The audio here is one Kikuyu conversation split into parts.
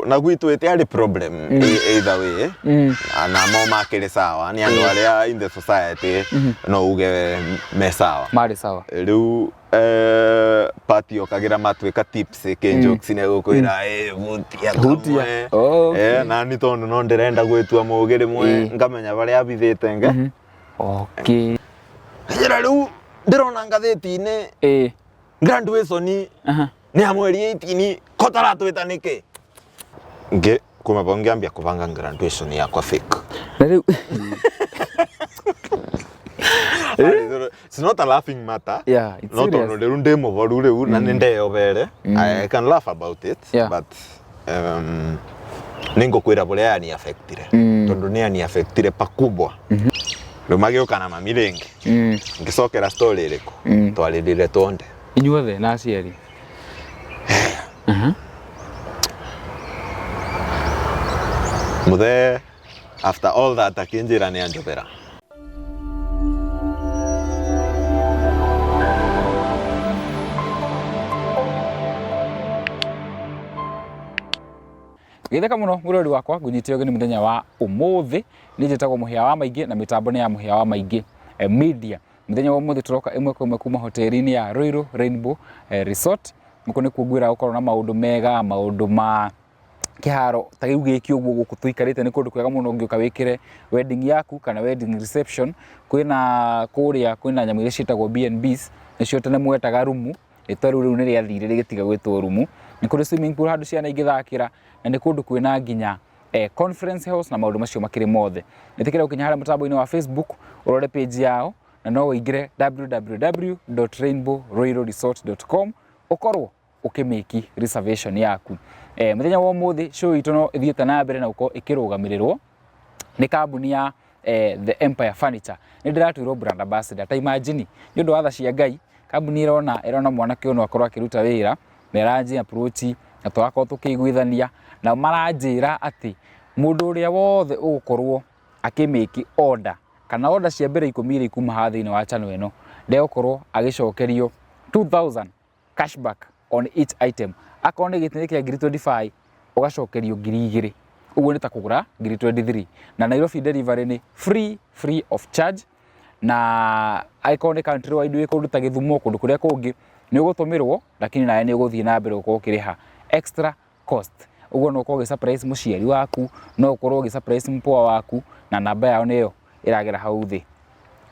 Rĩu na gwitũ ĩtiarĩ problem either way. Na mo makĩrĩ sawa, nĩ andũ arĩa in the society no uge me sawa. Marĩ sawa. Rĩu party yokagĩra matuĩka tips kĩnjokes nĩ gũkwĩra hutia Hutia. kamwe." Okay. Nani tondũ no ndĩrenda gwĩtua mũgĩ rĩmwe ngamenya barĩa abithĩte nge. Okay. Njĩra rĩu ndĩrona ngathĩti-inĩ graduation nĩ ya mweri 18 ko taratwĩta nĩkĩ? Ngĩ kuma bau ngĩambia kũbanga graduation yakwa fake. Na rĩu It's not a laughing matter. Yeah, it's No serious. tondũ rĩu ndĩ mũboru rĩu na nĩ ndeyobere. I can laugh about it but nĩ ngũkwĩra bũrĩa yani affectire. Tondũ nĩ yani affectire pakubwa. Rĩu magĩũka na mami rĩngĩ. Ngĩcokera story ĩrĩkũ? Twarĩrire twonde. Inyuothe na aciari. Mũthee after all that akĩnjĩra nĩ anjobera. Geithĩka mũno mwĩroreri wakwa, ngũnyite ũgeni mũthenya wa ũmũthĩ. Niĩ njĩtagwo Mũhĩa wa Maingĩ na mĩtambo nĩ ya Mũhĩa wa Maingĩ Media. Mũthenya wa ũmũthĩ tũroka ĩmwe kwa ĩmwe kuma hoteli-inĩ ya Ruiru Rainbow Resort. Gũkũ nĩkuo ngwĩra gũkorwo na maũndũ mega, maũndũ ma kĩharo ta rĩu gĩkĩ ũguo gũkũ tũikarĩte nĩ kũndũ kwega mũno ũngĩũka wĩkĩre wedding yaku kana wedding reception. Kwĩna kũrĩa kwĩna nyamũ iria ciĩtagwo B&Bs, nĩcio tene mwetaga rumu, rĩtwa rĩu rĩu nĩ rĩathire rĩgĩtiga gwĩtwo rumu. Nĩ kũrĩ swimming pool handũ ciana ingĩthakĩra na nĩ kũndũ kwĩna nginya conference halls na maũndũ macio makĩrĩ mothe. Ĩtĩkĩra gũkinya harĩa mũtambo-inĩ wa Facebook ũrore page yao na no ũingĩre www.rainbowroyalresort.com ũkorwo ũkĩmĩki reservation yaku. Mũthenya wa ũmũthĩ show itũ no ĩthiĩte na mbere na gũkorwo ĩkĩrũgamĩrĩrwo nĩ kambuni ya The Empire Furniture. Nĩ ndĩratuirwo brand ambassador. Ta imagine, nĩ ũndũ wa tha cia Ngai, kambuni ĩrona ĩrona mwanake ũyũ no akorwo akĩruta wĩra na ĩranjĩ approach na tũrakorwo tũkĩiguithania na maranjĩra atĩ mũndũ ũrĩa wothe ũgũkorwo akĩmĩki order kana order cia mbere 10 iria ikuma haha thĩinĩ wa channel ĩno ndegũkorwo agĩcokerio 2000 cashback on each item. Akorwo nĩ gĩtĩ kĩa ngiri 25 ũgacokerio 2000, ũguo nĩ ta kũgũra ngiri 23. Na Nairobi delivery nĩ free, free of charge. Na angĩkorwo nĩ country wide wĩ kũndũ ta Gĩthumo, kũndũ kũrĩa kũngĩ nĩ ũgũtũmĩrwo, lakini nawe nĩ ũgũthiĩ na mbere gũkorwo ũkĩrĩha extra cost. Ũguo no ũkorwo ũgĩ surprise mũciari waku, no ũkorwo ũgĩ surprise mpoa waku, na namba yao nĩyo ĩragera hau thĩ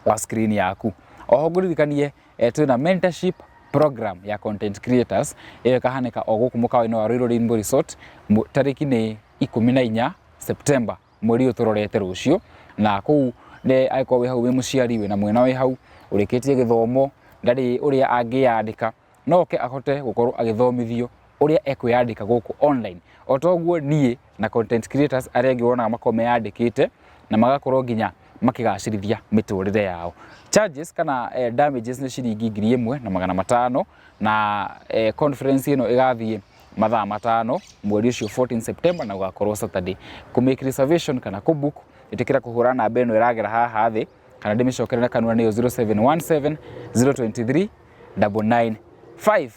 wa screen yaku. Oho ngũririkanie twĩna mentorship program ya content creators ĩyo ĩkahanĩka o gũkũ mũkawa-inĩ wa Ruiru Rainbow Resort, tarĩki nĩ 14 September mweri ũyũ tũrorete rũciũ. Na kũu nĩ angĩkorwo wĩ hau wĩ mũciari, wĩna mwana wĩ hau ũrĩkĩtie gĩthomo, ndarĩ ũrĩa angĩyandĩka, no oke ahote gũkorwo agĩthomithio ũrĩa ekwĩyandĩka gũkũ online. O ta ũguo niĩ na content creators arĩa angĩ wonaga makoragwo meyandĩkĩte na magakorwo nginya makĩgacĩrithia mĩtũrĩre yao. Charges kana damages nĩ ciringi 1500 na conference ĩno ĩgathiĩ mathaa 5 mweri ũcio 14 September na ũgakorwo Saturday. Kũ make reservation kana kũ book, ĩtĩkĩra kũhũra namba ĩno ĩragera haha thĩ kana ndĩmĩcokere na kanua nĩyo 0717 023 995.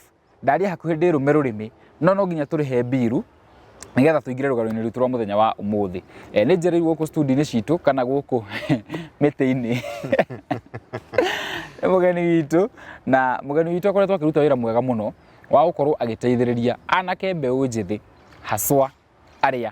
Ndaria hakuhĩ ndĩrũme rũrĩmĩ, no no nginya tũrĩhe mbiru nĩgetha tũingĩre rũgano-inĩ rwitũ rwa mũthenya wa ũmũthĩ. Nĩ njereirwo gũkũ studio-inĩ citũ kana gũkũ mĩtĩ-inĩ nĩ mũgeni witũ, na mũgeni witũ akoretwo akĩruta wĩra mwega mũno wa gũkorwo agĩteithĩrĩria anake mbeũ njĩthĩ haswa arĩa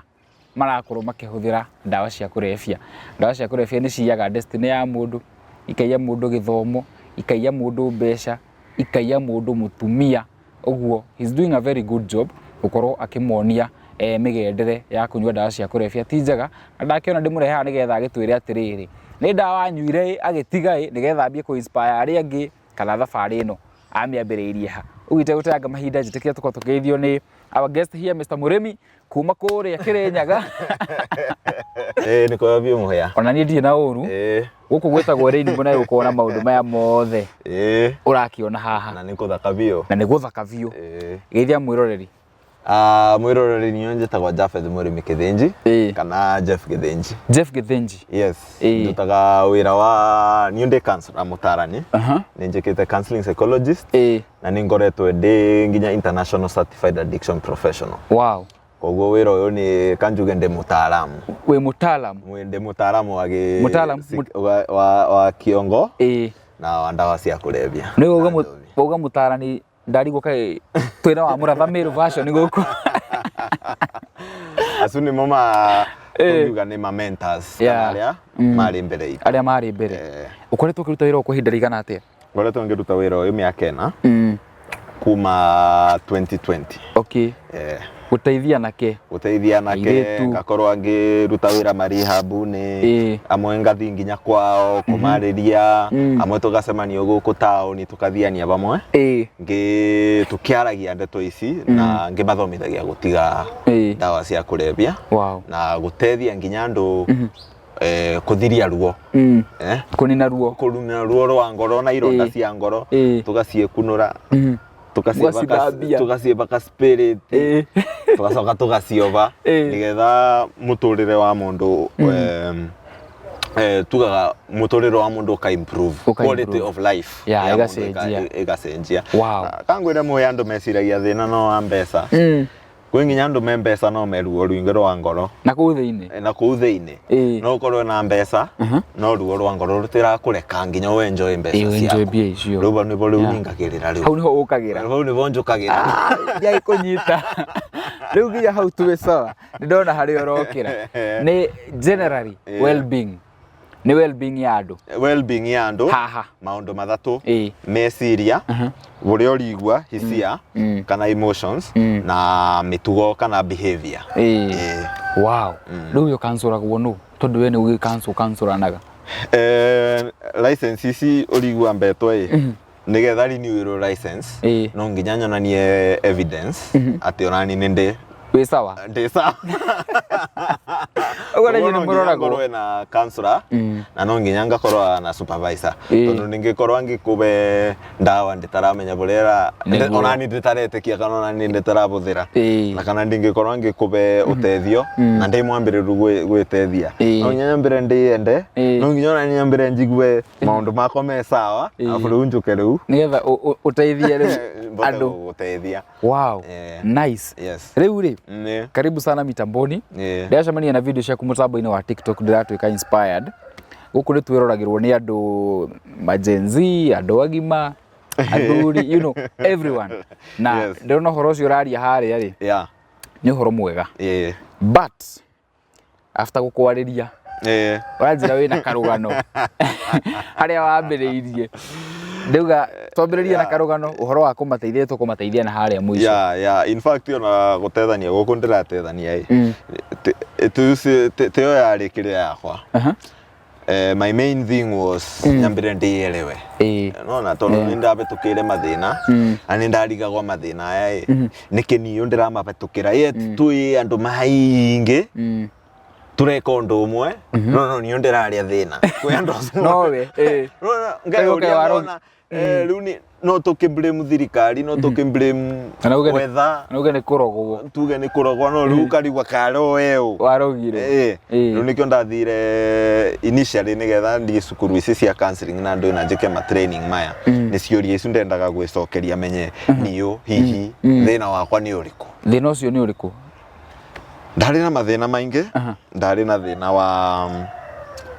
marakorwo makĩhũthĩra ndawa cia kũrebia. Ndawa cia kũrebia nĩ ciiyaga destiny ya mũndũ, ikaiya mũndũ gĩthomo, ikaiya mũndũ mbeca, ikaiya mũndũ mũtumia. Ũguo he is doing a very good job gũkorwo akĩmonia mĩgendere ya kũnyua ndawa cia kũrebia ti njega. Na ndakĩona ndĩmũrehe haha nĩgetha agĩtwĩre atĩrĩrĩ, nĩ ndawa anyuire ĩ, agĩtiga ĩ, nĩgetha ambie kũ inspire arĩa angĩ, kana thabarĩ ĩno amĩambĩrĩirie ha. Ũguo itegũteanga mahinda njĩtĩkĩre tũkorwo tũkĩgeithio nĩ our guest here Mr. Mũrĩmi kuma kũrĩa Kĩrĩnyaga. Ĩĩ nĩ kwega biũ Mũhĩa. Ona niĩ ndirĩ na ũru. Gũkũ gwĩtagwo Rainbow na gũkorwo na maũndũ maya mothe ũrakĩona haha. Na nĩ gũthaka biũ. Na nĩ gũthaka biũ. Geithia mwĩroreri. Mwĩroreri niĩ njĩtagwo Japheth Mũrĩmi Kĩthĩnji kana Jeff Gĩthĩnji. Jeff Gĩthĩnji. Yes. Ndutaga wĩra wa niĩ ndĩ counselor mũtarani. Nĩ njĩkĩte counseling psychologist. Na nĩ ngoretwo ndĩ nginya international certified addiction professional. Wow. Koguo wĩra ũyũ nĩ kanjuge ndĩ mũtaaramu. Wĩ mũtaalamu? Ndĩ mũtaaramu wa gĩ Mũtaalamu, wa kĩongo na wa ndawa cia kũrebia. Nĩ wauga mũtaarani, ndarigwo kaĩ twĩna wa Mũratha Meru version gũkũ. Acu nĩmo ma tũngiuga nĩ ma mentors kana arĩa marĩ mbere itũ. Arĩa marĩ mbere. Ũkoretwo ũkĩruta wĩra ũyũ kwa ihinda rĩigana atĩa? Ngoretwo ngĩruta wĩra ũyũ mĩaka 4 kuma 2020. Okay. Gũteithia anake. Gũteithia anake, Airĩtu. ngakorwo ngĩruta wĩra marihabu-inĩ, amwe ngathiĩ nginya kwao kũmarĩria, amwe tũgacemania gũkũ taũni tũkathiania hamwe. Ngĩ tũkĩaragia ndeto ici na ngĩmathomithagia gũtiga ndawa cia kũrebia na gũteithia nginya andũ kũthiria ruo. Kũnina ruo. Kũnina ruo rwa ngoro na ironda cia ngoro, tũgaciĩkunũra, Mũgacithambia. Tũgaciĩbaka spirit, tũgacoka tũgaciova nĩgetha mũtũrĩre wa mũndũ, tugaga mũtũrĩre wa mũndũ ũka improve. Ũka Quality improve. of life Yeah, ya mũndũ ĩgacenjia. Ĩgacenjia. Kangwĩre mũĩ andũ meciragia thĩna no wa mbeca. Kwĩ nginya andũ me mbeca no me ruo rũingĩ rwa ngoro. Na kũu thĩinĩ. Na kũu thĩinĩ. No ũkorwo na mbeca, no ruo rwa ngoro rũtirakũreka nginya ũ enjoy mbeca Ũ enjoy ciaku. mbia icio. Rĩu hau nĩho rĩu ningagĩrĩra rĩu. Hau nĩho ũkagĩra. Hau nĩho njũkagĩra. Ndiagĩ kũnyita. Rĩu nginya hau twĩ sawa. Nĩ ndona harĩa ũrokĩra. Nĩ generally well-being. Nĩ well-being ya andũ. Well-being ya andũ. Haha. Maũndũ mathatũ. Meciria, ũrĩa ũrigua, hisia, kana emotions, na mĩtugo kana behavior. Wow. Rĩu ũyũ kancoragwo nũ? Tondũ we nĩ ũgĩkanco kancoranaga. License ici ũrigua mbetwo ĩ, nĩgetha renew license, no nginya nyonanie evidence atĩ onani nĩ ndĩ Wĩ sawa? Ndĩ sawa. Ũguo rĩngĩ Koguo nĩ no nginya mũroragwo. ngorwo na counselor na no nginya ngakorwo na supervisor, tondũ ningĩkorwo ngĩkũbe ndawa ndĩtaramenya bũrĩa onani ndĩtaretĩkia kana onani ndĩtarabũthĩra na kana ndingĩkorwo ngĩkũbe ũteithio na ndĩ mwambĩrĩru gwĩteithia, no nginya nyambĩre ndĩyende, no nginya onani nyambĩre njigue maũndũ makwa me sawa, arabu rĩu njũke rĩu Nĩgetha ũteithie rĩu mbote andũ. gũgũteithia. Wow. Nice. Yes. Rĩu rĩ, Nĩ. Karibu sana mitamboni. Ndĩracemania na video ciaku mũtambo-inĩ wa TikTok, ndĩratuĩka inspired. Gũkũ nĩ twĩroragĩrwo nĩ andũ ma Gen Z, andũ agima, athuri, everyone. Na ndĩrona ũhoro ũcio ũraria harĩa rĩ, nĩ ũhoro mwega. But after gũkwarĩria, ũranjĩra wĩna karũgano harĩa wambĩrĩirie. Ndauga twambĩrĩrie na karũgano ũhoro wa kũmateithia, tũkũmateithia na harĩa mũico. Yeah. In fact, ona gũtethania gũkũ ndĩratethania ĩ, tiyo yarĩ kĩrĩa yakwa. My main thing was nyambĩre ndĩyerewe. Nona tondũ nĩ ndabĩtũkĩire mathĩna na nĩ ndarigagwo mathĩna aya ĩ nĩkĩ niĩ ndĩramabĩtũkĩra, yet twĩ andũ maingĩ tũreka ũndũ ũmwe, no niĩ ndĩrarĩa thĩna kwĩ andũ acio. Nowe. Nona ngeyũria ngona rĩu nĩ no tũkĩ blame thirikari, no tũkĩ blame Kana uge weather, Kana uge nĩ kũrogwo. Tuge nĩ kũrogwo, no rĩu ũkarigwo karĩ we ũ Warogire. Rĩu nĩkĩo ndathire initially nĩgetha thiĩ cukuru ici cia counseling na andũ na njĩke ma training maya, nĩ ciũria icu ndendaga gwĩcokeria menye niũ hihi thĩna wakwa nĩ ũrĩkũ. Thĩna ũcio nĩ ũrĩkũ? Ndarĩ na mathĩna maingĩ. Ndarĩ na thĩna wa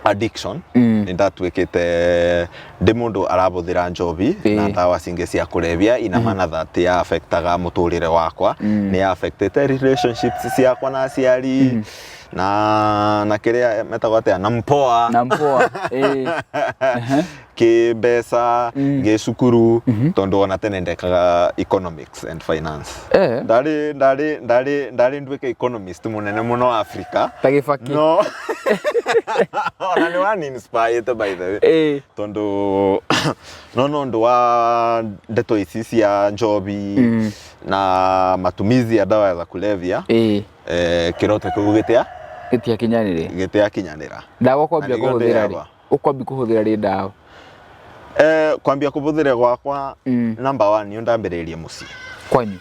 addiction. Nĩ ndatuĩkĩte ndĩ mũndũ arabũthĩra njobi na ndawa cingĩ cia kũrebia, ina maana that ya affectaga mũtũrĩre wakwa, nĩ ya affectĩte relationships ciakwa na aciari na kĩrĩa metagwo atĩa, na mpoa. Na mpoa. Kĩ mbeca, gĩ cukuru, tondũ ona tene ndekaga economics and finance. Ndarĩ nduĩke economist mũnene mũno Africa. Ta Gĩbakĩ. No ona nĩ wani inspired, by the way, tondũ no ũndũ wa ndeto ici cia njobi na matumizi ya dawa za kulevya, kĩroto kĩu gĩtia Gĩtiakinyanĩre. Gĩtiakinyanĩra. Ndawa ũkwambia Na nĩkĩo kũhũthĩra rĩ? ndĩraba. Ũkwambia kũhũthĩra rĩ ndawa? Kwambia kũbũthĩra gwakwa, number one, nĩ ndambĩrĩirie mũciĩ. Kwanyu?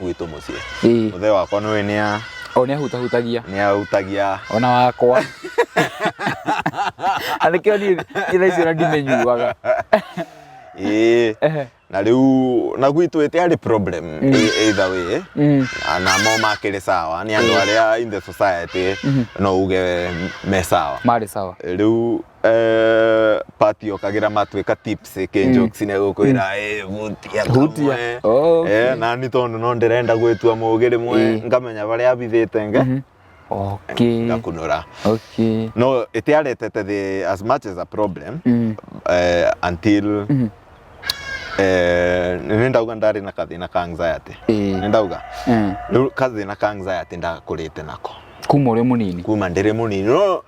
Gwitũ mũciĩ. Mũthee wakwa nĩwe nĩa O nĩ ahutahutagia. Nĩ ahutagia. Ona wakwa. Na nĩkĩo niĩ thaa ici ona ndimĩnyuaga. Ĩĩ. Na rĩu na gwitũ ĩtiarĩ problem either way. Na namo makĩrĩ sawa, nĩ andũ arĩa in the society no uge me sawa. Marĩ sawa. Rĩu party yokagĩra matuĩka tips kĩ jokes nĩ gũkwĩra, "Eh, hutia Hutia. kamwe." Na ni tondũ no ndĩrenda gwĩtua mũgĩ rĩmwe, ngamenya barĩa abithĩte nge ngakunũra. No ĩtiaretete the as much as a problem until nĩ ndauga ndarĩ na kathĩna ka anxiety. Nĩ ndauga rĩu kathĩna ka anxiety ndakũrĩte nako. Kuma ũrĩ mũnini. Kuma ndĩrĩ mũnini, no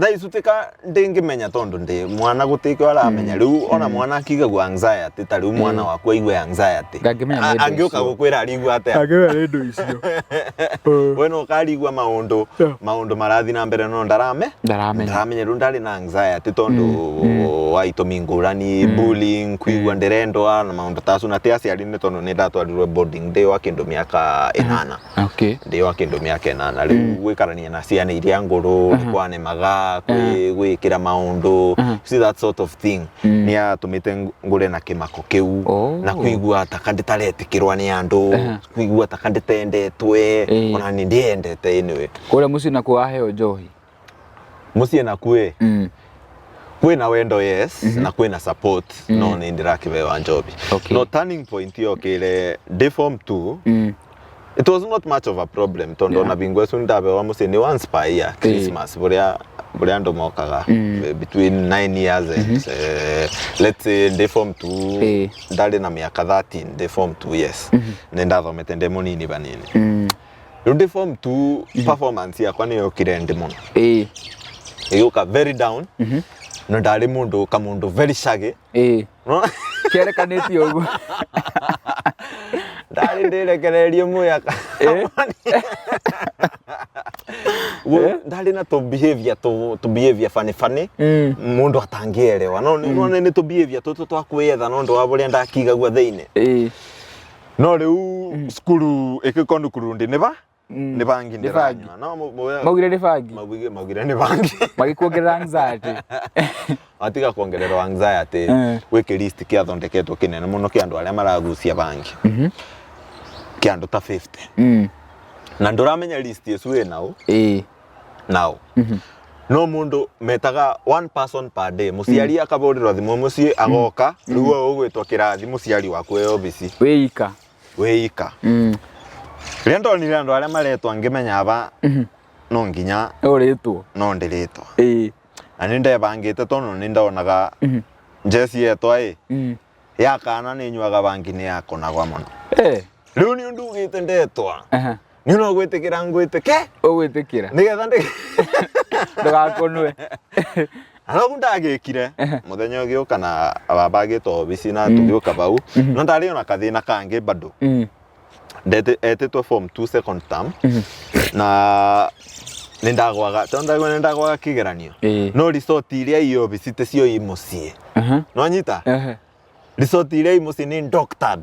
thaa ici tika ndĩngĩmenya tondũ ndĩ mwana gũtikĩo aramenya. Rĩu ona mwana akigagua anxiety, ta rĩu mwana waku aigue anxiety, Ndangĩmenya nĩ indo angĩũka icio. gũkwĩra arigua atĩa? Angĩmenya nĩ indo icio. We no ũkarigua maũndũ maũndũ marathiĩ na mbere no ndarame Ndaramenya. Ndaramenya. Rĩu ndarĩ na anxiety tondũ wa itũmi ngũrani, bullying, kuigua ndĩrendwa na maũndũ ta acio, na ti aciari, nĩ tondũ nĩ ndatwarirwe boarding ndĩ wa kĩndũ mĩaka 8. Ndĩ wa kĩndũ mĩaka 8. Rĩu gwĩkarania na ciana iria ngũrũ nĩ kwanemaga gwĩkĩra maũndũ. See, that sort of thing nĩ yatũmĩte ngũre na kĩmako kĩu na kũigua taka ndĩtaretĩkĩrwa nĩ andũ, kũigua taka ndĩtendetwe. Ona nĩ ndiendete anyway. Kũrĩa mũciĩ nakuo waheo njohi? Mũciĩ nakuĩ kwĩna wendo, yes, na kwĩna support, no nĩ ndĩrakĩbewa njobi. No turning point yokĩre ndĩ form 2. It was not much of a problem tondũ ona bingo icu ndabewa mũciĩ nĩ once per year, Christmas, buria buria andũ mokaga between 9 years and let's say ndĩ form 2. Ndarĩ na mĩaka 13 ndĩ form 2, yes. Nĩ ndathomete ndĩ mũnini banini. Rĩu ndĩ form 2, performance yakwa nĩ yokire ndĩ mũno, ĩgĩũka very down, no ndarĩ mũndũ kamũndũ very shaggy. No Kĩerekanĩtie ũguo. Ndarĩ ndĩrekererie mũyaka. Ndarĩ na tũ behavior, tũ behavior funny funny mũndũ atangĩerewa, no nĩ nĩ tũ behavior tũtũ twa kwĩyetha no ũndũ wa ũrĩa ndakigagua thĩinĩ. No rĩu cukuru ĩgĩkonukurundi nĩ ba nĩ bangi. Nĩ bangi. Ndĩranyua no Maugire nĩ bangi. Maugire nĩ bangi. Magĩkuongerera anxiety. Atiga kuongererwo anxiety, gwĩ kĩ list kĩathondeketwo kĩnene mũno kĩa andũ arĩa maragucia bangi, kĩa andũ ta 50, na ndũramenya list ĩcu ĩ nau nao no mundu metaga one person per day. Muciari akabũrĩrwo thimũ mũciĩ, agoka rĩu we ũgwĩtwo kĩrathi, mũciari waku wĩ obici. Wĩika. Wĩika. Rĩrĩa ndonire andũ arĩa maretwo, ngĩmenya aba no nginya Ũrĩtwo. No ndĩrĩtwo. Na nĩ ndebangĩte tondũ nĩ ndonaga njeci yetwa ĩ ya kana nĩ nyuaga bangi nĩ yakonagwa mũno. Rĩu nĩ ũndũ ugĩte ndetwa nĩ no gwĩtĩkĩra ngwĩtĩke. Ũgwĩtĩkĩra. Nĩgetha ndĩ Ndũgakonwe. Arabu ndagĩkire mũthenya ũgĩũka na baba agĩtwo obici na tũgĩũka bau, no ndarĩ ona kathĩna kangĩ bado. Etĩtwo form 2 second term na nĩ ndagwaga tondũ ndagwa nĩ ndagwaga kĩgeranio. No resort iria i obici ticio i mũciĩ. Nwanyita resort iria i mũciĩ nĩ doctored.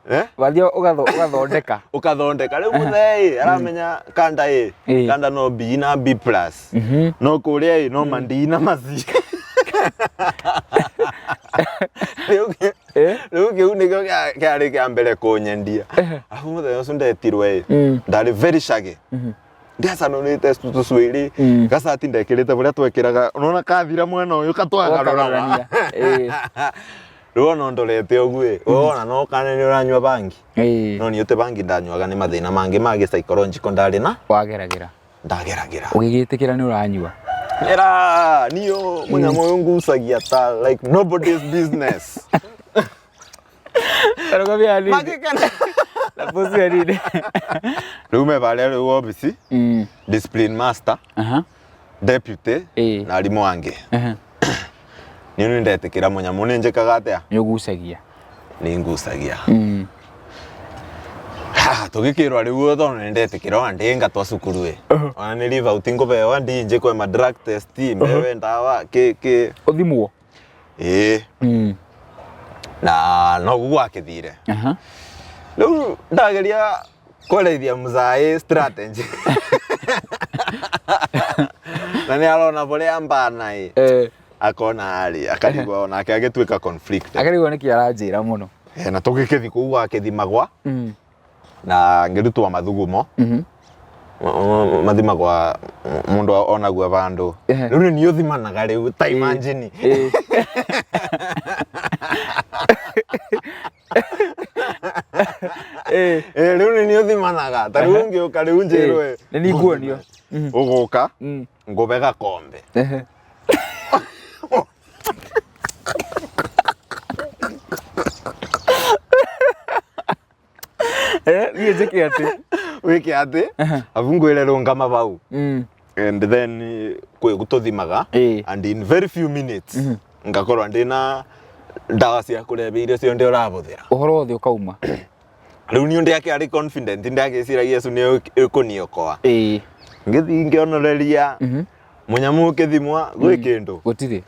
Eh? Wathiĩ ũgathondeka. Ũkathondeka. Rĩu mũthee ĩ aramenya kanda ĩ kanda no B na B plus, no kũrĩa ĩ no ma D na ma C. Rĩu kĩu nĩkĩo kĩarĩ kĩa mbere kũnyendia. Arabu mũthenya ũcio ndetirwo ĩ ndarĩ very shaggy, ndiacanũrĩte tũcuĩrĩ, gacati ndekĩrĩte bũrĩa twekĩraga, unaona kathira mwena ũyũ katwagarũraga. Ũkagarũrania. Rĩu ona ndorete ũguo ĩ wona no kane nĩ ũranyua bangi. No niĩ ũte bangi ndanyuaga nĩ mathĩna mangĩ mangĩ psychological ndarĩ na Wageragĩra. Ndageragĩra. Ũgĩgĩtĩkĩra nĩ ũranyua. Era niyo mũnyamũ ũyũ ngucagia ta like nobody's business. Tarũgamia hanini. Magĩkena. Na pause hanini. Rĩu me barĩa rĩu obici, discipline master, deputy na arimũ angĩ. Niĩ nĩ ndetĩkĩra mũnyamũ nĩ njĩkaga atĩa? Nĩ ũgucagia. Nĩ ngucagia. Ha, tũgĩkĩrwo rĩu tondũ nĩ ndetĩkĩra ona ndĩngatwa cukuru ĩ ona nĩ leave out ngũbewa ndinjĩ kwe ma drug test mbewe ndawa kĩ kĩ. Ũthimwo. Ĩĩ. Na noguo gwakĩthire. Rĩu ndageria kwereithia mzaĩ strategy na nĩ arona bũrĩa mbana ĩ. Akona arĩ akarigwo onake agĩtuĩka conflicted. Akarigwo nĩkĩ aranjĩra mũno. Eh, na tũgĩkĩthi kũu gwakĩthimagwa na ngĩrutwo mathugumo. Mathimagwa mũndũ onagua vandũ. Rĩu nĩ niĩ ũthimanaga rĩu ta imagine. Eh, rĩu nĩ niĩ ũthimanaga ta rĩu ũngĩũka rĩu njĩrwe. Nĩ niĩ nguonio. Ũgũka ngũbe gakombe. Eh, niĩ njĩke atĩ. Wĩke atĩ abu ngwĩre rũngama bau. And then kwĩ gũtũthimaga and in very few minutes ngakorwo ndĩna ndawa cia kũrebia iria cionde ũrabũthĩra. Ũhoro wothe ũkauma. Rĩu niĩ ndĩakĩarĩ confident ndagĩciragia Yesu nĩ ĩkũniokoa. Ngĩthiĩ ngĩonoreria mũnyamũ ũkĩthimwa gwĩ kĩndũ. Gũtirĩ.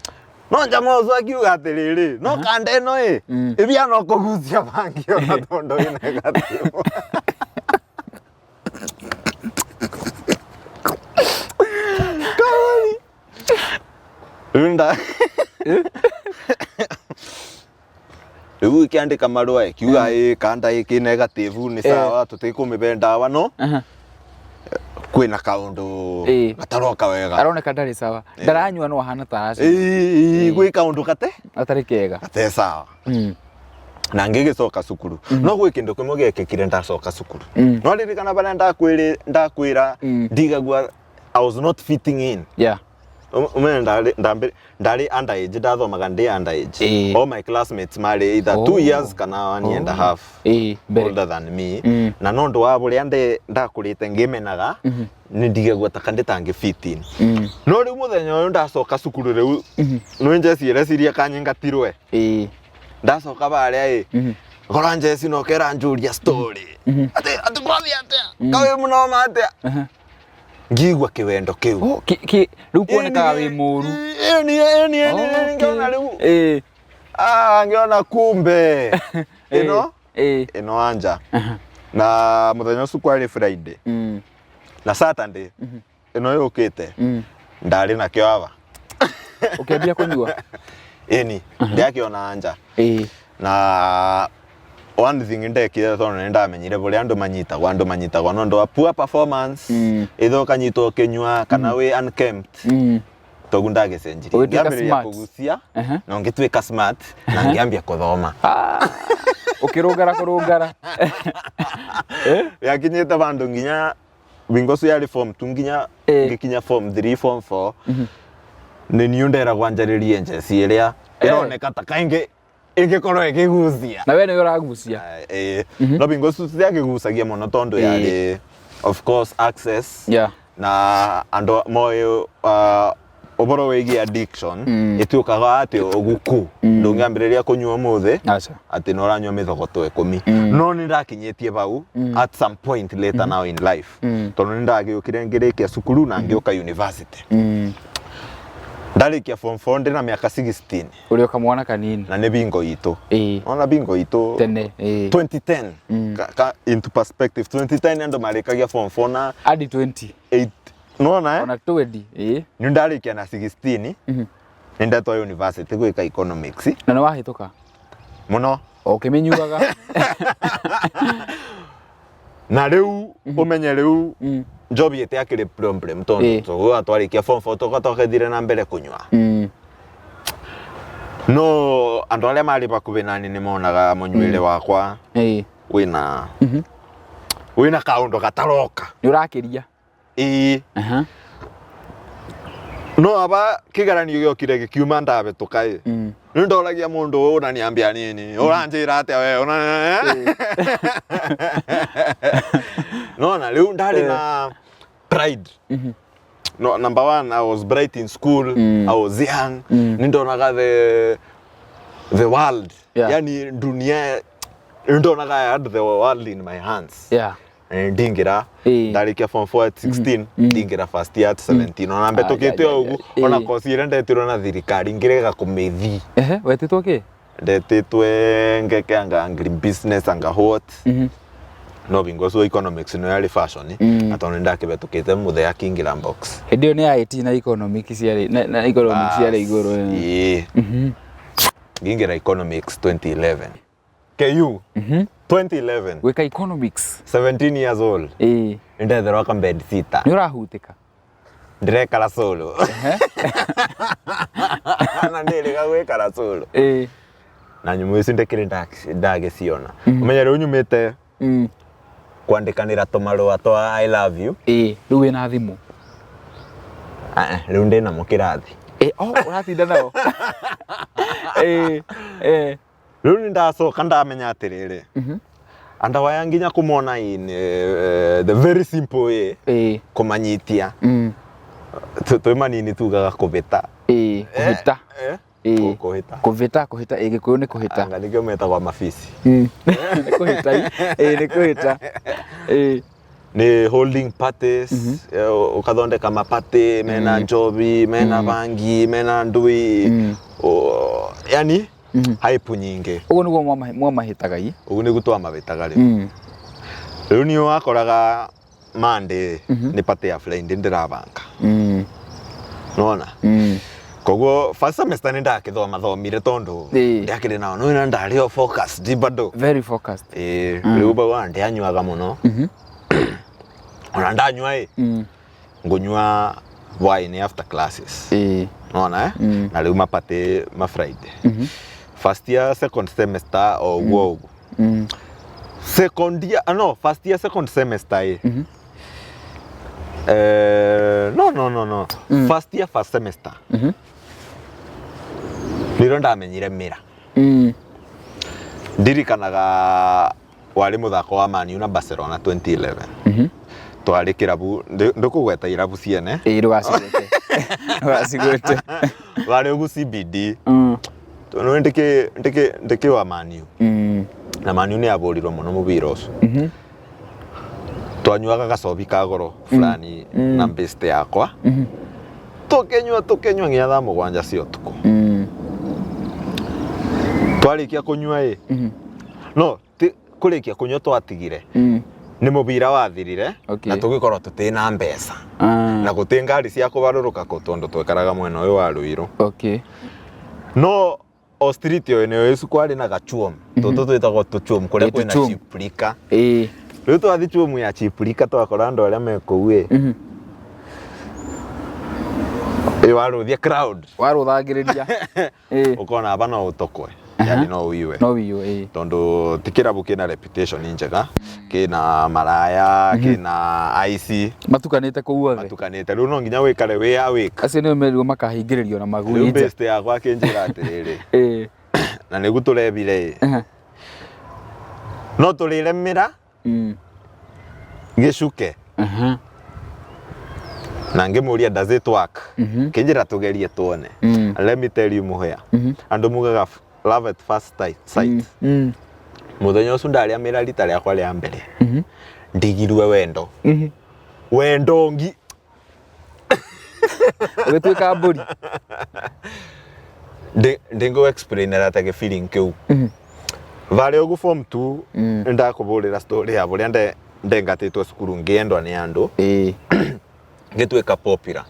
No njama ũcio akiuga atĩrĩrĩ no kanda ĩno ĩ ĩbia no kũgucia bangi ona tondũ ĩ negative. Kawari. Rĩu nda rĩu ĩkĩandĩka marũa ĩkiuga ĩ kanda ĩkĩ negative nĩ sawa tũtikũmĩbe ndawa no kwĩna kaũndũ gataroka wega. Aroneka ndarĩ sawa. Ndaranyua no ahana ta araci. Ĩĩ, gwĩ kaũndũ gate Gatarĩ kega. gate sawa. Na ngĩgĩcoka cukuru no gwĩ kĩndũ kĩmwe gĩekĩkire ndacoka cukuru. No ririkana barĩa ndakwĩra ndigagua I was not fitting in. Umenye ndarĩ underage ndathomaga ndĩ underage. All my classmates marĩ either 2 years kana 1 year and a half Mbere. older than me. Na no ũndũ wa ũrĩa ndakũrĩte ngĩmenaga nĩ ndigagua ta ndĩtangĩ fit in. No rĩu mũthenya ũyũ ndacoka cukuru rĩu nĩ njeci ĩreciria kanyingatirwe. Ndacoka barĩa ĩ gora njeci no kera njũria story atĩ atĩ kwathiĩ atĩa kawĩ mũnoma atĩa ngigua kĩwendo kĩu. Oh, rĩu kuonekaga wĩ mũru. Ĩni ĩni ĩni ngĩona rĩu. Ah, ngĩona kumbe ĩno ĩno anja. Na mũthenya ũcio kwarĩ Friday na Saturday ĩno yũkĩte ndarĩ nakĩo aba. Ũkĩambia kũnyua? Ĩni ndiakĩona anja. Na one thing ndekire tondũ nĩ ndamenyire bũrĩa andũ manyitagwo andũ manyitagwo no ũndũ wa poor performance either ũkanyitwo ũkĩnyua kana wĩ unkempt. Toguo ndagĩcenjirie. Ũgĩtuĩka Ngĩambĩrĩria smart. kũgucia na ngĩtuĩka smart na ngĩambia kũthoma. Ũkĩrũngara kũrũngara. Yakinyĩte vandũ nginya wingo ũcio yarĩ form 2 nginya ngĩkinya form 3 form 4 nĩ niĩ nderagwo njarĩrie njeci ĩrĩa ĩroneka ta kaingĩ ĩngĩkorwo ĩkĩgucia. Na we nĩwe ũragucia. No bingo ũcio citiakĩgucagia mũno tondũ yarĩ of course access na andũ moĩ ũhoro wĩgiĩ addiction ĩtuĩkaga atĩ ũguku ndũngĩambĩrĩria kũnyua ũmũthĩ atĩ nĩ ũranyua mĩthogoto 10. No nĩ ndakinyĩtie bau at some point later now in life tondũ nĩ ndagĩũkire ngĩrĩkia cukuru na ngĩũka university. Ndarĩkia form 4 ndĩna mĩaka 16. Ũrĩ o kamwana kanini. Na nĩ bingo itũ. Ona bingo itũ Tene. 2010. Into perspective 2010 andũ marĩkagia form 4 na Adi 20. 8. Nona Ona 20. Nĩ ndarĩkia na 16. Nĩ ndetwo university gwĩka economics. Na nĩ wahĩtũka? Mũno. O ũkĩmĩnyuaga. Na rĩu ũmenye rĩu njobi ĩtiakĩrĩ problem tondũ tũgũa twarĩkia form 4 tũgoka twakĩthire na mbere kũnyua. No andũ arĩa marĩ bakuhĩ nani nĩ monaga mũnyuĩre wakwa wĩna wĩna kaũndũ gataroka. Nĩ ũrakĩria. No aba kĩgeranio gĩokire gĩkiuma ndabĩtũka ĩ. Nĩ ndoragia mũndũ ũyũ ũraniambia nini ũranjĩra atĩa we nona rĩu ndarĩ na pride. No, number one, I was bright in school. I was young. Nĩ ndonaga the world. Yani dunia nĩ ndonaga I had the world in my hands. Ndingĩra ndarĩkia form 4 at 16 ndingĩra first year at 17 ona mbetũkĩte o ũguo ona kosi ĩrĩa ndetirwo na thirikari ngĩrega kũmĩthiĩ. Wetĩtwo kĩ? Ndetĩtwe ngeke anga agri business anga what. No bingo ũcio economics no yarĩ fashion, na tondũ nĩndakĩhetũkĩte mũthee akĩingĩra box. Hĩndĩ ĩyo nĩ IT na economics ciarĩ na economics ciarĩ igũrũ. Ĩĩ. Ngĩingĩra economics 2011 KU 2011. Gwĩka economics. 17 years old. Nĩndetherwo ka bed sitter. Nĩ ũrahutĩka. Ndĩrekara solo na ndĩrĩga gwĩkara solo. Na nyamũ ici ndĩkĩrĩ ndagĩciona, ũmenye rĩu nyumĩte kwandĩkanĩra tũmarũa twa "I love you". Ĩĩ, rĩu wĩna thimũ. Ah, ah, rĩu ndĩ namo kĩrathi. Ĩĩ, oh, ũratinda nao. Ĩĩ, ĩĩ. Rĩu nĩ ndacoka ndamenya atĩrĩrĩ, andũ aya nginya kũmona in the very simple way, kũmanyitia, twĩ manini tugaga kũbĩta. Ĩĩ, kũhĩta. Eh? Ĩĩ. Kũhĩta. Kũvĩta, kũhĩta, ĩĩ, Gĩkũyũ nĩ kũhĩta. Anga nĩkĩo metagwo mabisi. Nĩ kũhĩta, ĩĩ, nĩ kũhĩta, ĩĩ. Nĩ holding parties, ũkathondeka mapatĩ mena njobi, mena bangi, mena ndui, yani hype nyingĩ. Ũguo nĩguo mwamahĩtaga i. Ũguo nĩguo twamabĩtaga rĩu. Rĩu nĩ wakoraga Monday nĩ party ya Friday ndĩrabanga, nona koguo first semester nĩ ndakĩthoma thomire tondũ ndiakĩrĩ nao nĩ ndarĩ o focused bado. Very focused. Ĩĩ, rĩu bau ona ndianyuaga mũno, ona ndanyua ĩ, ngũnyua wine after classes. Nona, eh? Na rĩu mapatĩ ma Friday. First year second semester o ũguo ũguo. Second year, ah, no, first year second semester ĩ, no, first year first semester nĩrĩo ndamenyire mĩra. Ndirikanaga warĩ mũthako wa Man U na Barcelona 2011. Twarĩ kĩrabu, ndũkũgweta irabu ciene. Ĩĩ, ndũgacigwete, ndũgacigwete. Warĩ ũgu CBD. Tondũ ndĩkĩ wa Man U na Man U nĩ yabũrirwo mũno mũbira ũcio. Twanyuaga gacobi ka goro fulani na best yakwa, tũkĩnyua tũkĩnyua nginya thaa 7 cia ũtukũ. Twarĩkia kũnyua ĩ, no ti kũrĩkia kũnyua twatigire, nĩ mũbira wathirire. Na tũgĩkorwo tũtĩ na mbeca na gũtĩ ngari cia kũgarũrũka kũ tondũ twekaraga mwena ũyũ wa Ruiru. No o street ĩyo nĩyo ĩcu kwarĩ na gachuom tũtũ twĩtagwo tũchuom kũrĩa Ĩ, kwĩna tũchuom. cheap liquor. Rĩu twathi chuomu ya cheap liquor, twakora andũ arĩa me kũu ĩ, ĩ warũthia crowd. Warũthangĩrĩria, ĩĩ. Ũkona aba no ũtokwe, yani no ũiwe. No wiywo, ĩĩ. Tondũ ti kĩrabu kĩna reputation njega, kĩna maraya, kĩna aici. Matukanĩte kũu othe. Matukanĩte. Rĩu no nginya wĩkare wĩ awake. Acio nĩo merirwo makahingĩrĩrio na magui Rĩu nja. Best yakwa akĩnjĩra atĩrĩrĩ, na nĩguo tũrebire ĩ, no tũrĩre mĩra gĩcuke. Na ngĩmũria, "Does it work?" Kĩnjĩra tũgerie tuone. And let me tell you, mũhĩa, andũ mugaga love at first sight. Mũthenya ũcio ndarĩa mĩra rita rĩakwa rĩa mbere, ndigirwe wendo, wendo ngi Ũgĩtuĩka mbũri. Ndingũ explainera ta gĩ feeling kĩu varĩa ũguo form 2. Nĩndakũbũrĩra story ya bũrĩa ndengatĩtwo cukuru ngĩendwa nĩ andũ, ngĩtuĩka popular.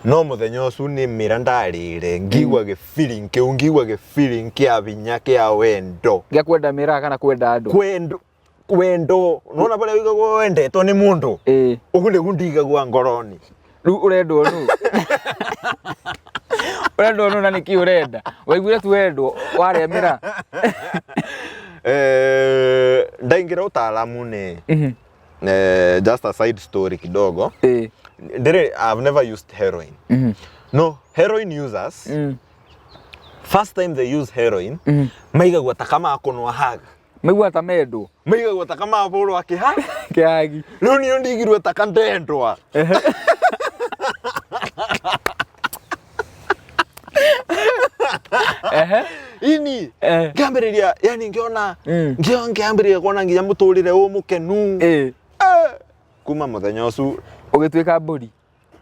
No mũthenya ũcio nĩ mĩra ndarĩire, ngigua gĩ feeling kĩu, ngigua gĩ feeling kĩa hinya kĩa wendo. Gĩa kwenda mĩraa kana kwenda andũ? Kwendo, wendo. Nona barĩa wĩigagwo wendetwo nĩ mũndũ, ũguo nĩguo ndigagua ngoroni. Rĩu ũrendwo nũ? Ũrendwo nũ na nĩkĩ ũrenda? Waiguire tu wendwo warĩa mĩraa? Ndaingĩra ũtaalamu nĩ just a side story kidogo. Ndĩrĩ, I've never used heroin. No heroin users, first time they use heroin, maigagua ta kama kũnwa hug. Maigua ta mendwo. Maigagua ta kama bũrwo akĩha kĩhagi. Rĩu niĩ ndigirwe ta kandendwa. Ini ngĩambĩrĩria, yani ngĩona ngĩambĩrĩria kuona nginya mũtũrĩre ũ mũkenu. Kuma mũthenya ũcio Ũgĩtuĩka mbũri.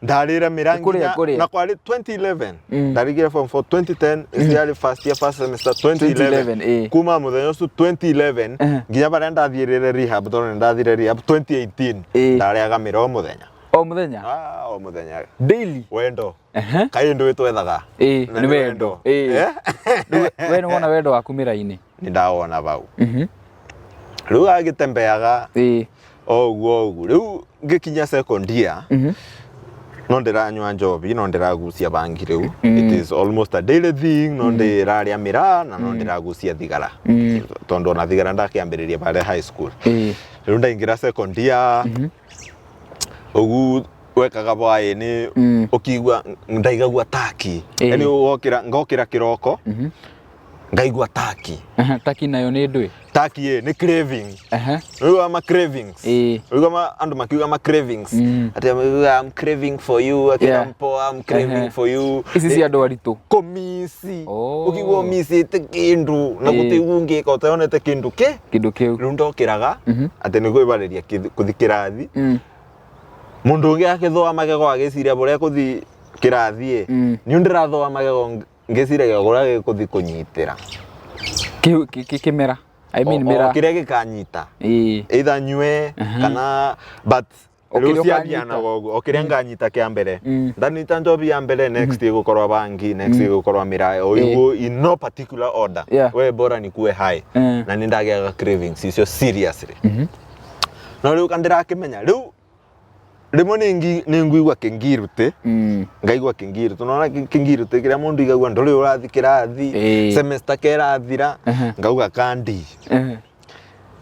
Ndarĩre mĩra Nĩ kũrĩa, nginya kũrĩa. na kwarĩ 2011. Mm. Ndarĩkire form 4 2010, yarĩ first year, first semester 2011. 2011, ĩĩ. Kuma mũthenya ũcio 2011 nginya barĩa ndathiĩrĩre rehab, tondũ nĩ ndathire rehab 2018, ndarĩaga mĩra o mũthenya. O mũthenya? Ah, o mũthenya. Daily? Wendo. Ehe. Kaĩ ndũĩ twethaga. Ĩĩ, Na nĩ wendo. Ĩĩ. Eh? Rĩu we nĩ wona wendo waku mĩra-inĩ? Nĩ ndawona bau. Rĩu agĩtembeaga o ũguo o ũguo, rĩu ngĩkinya second year, no ndĩranyua njobi, no ndĩragucia bangi rĩu. It is almost a daily thing. No ndĩrarĩa mĩraa na no ndĩragucia thigara, tondũ ona thigara ndakĩambĩrĩria barĩa high school. Rĩu ndaingĩra second year ũgu wekaga bwaĩ-inĩ, ũkigua ndaigagua taki. Yani wokĩra, ngokĩra kĩroko ngaigua taki. Aha, taki nayo nĩ ndũĩ? Taki ĩ nĩ craving. Rĩu ama cravings. Rĩu ama andũ makiuga ma cravings, atĩ I'm craving for you, akĩra mpoa, I'm craving for you. Ici cia andũ aritũ. Kũmici. Oh. Ũkigua ũmicĩte kĩndũ na gũtĩguo ũngĩka ũtayonete kĩndũ kĩ Kĩndũ kĩu. Rĩu ndokĩraga atĩ nĩ kwĩbarĩria kũthi kĩrathi, mũndũ ũngĩ akĩthũa magego agĩciria bũrĩa kũthi kĩrathi ĩ, niĩ ndĩrathũa magego ngĩciragia kũrĩa gĩkũthi kũnyitĩra. Kĩmera, I mean O mĩra. kĩrĩa gĩkanyita, either nyue kana, but O rĩu kĩrĩa ciathianaga ũkanyita. ũguo, o kĩrĩa nganyita kĩa mbere. Ndanyita njobi ya mbere, next ĩgũkorwo bangi, next ĩgũkorwo mĩraa, o ũguo, in no particular order. We bora nikuwe high. Na nĩ ndagĩaga cravings icio seriously. No rĩu kandĩrakĩmenya rĩu rĩmwe nĩ nguigua kĩngirutĩ, ngaigua kĩngirutĩ, nona kĩngirutĩ kĩrĩa mũndũ igagua ndũrĩ ũrathi kĩrathi, semester kerathira, ngauga kandi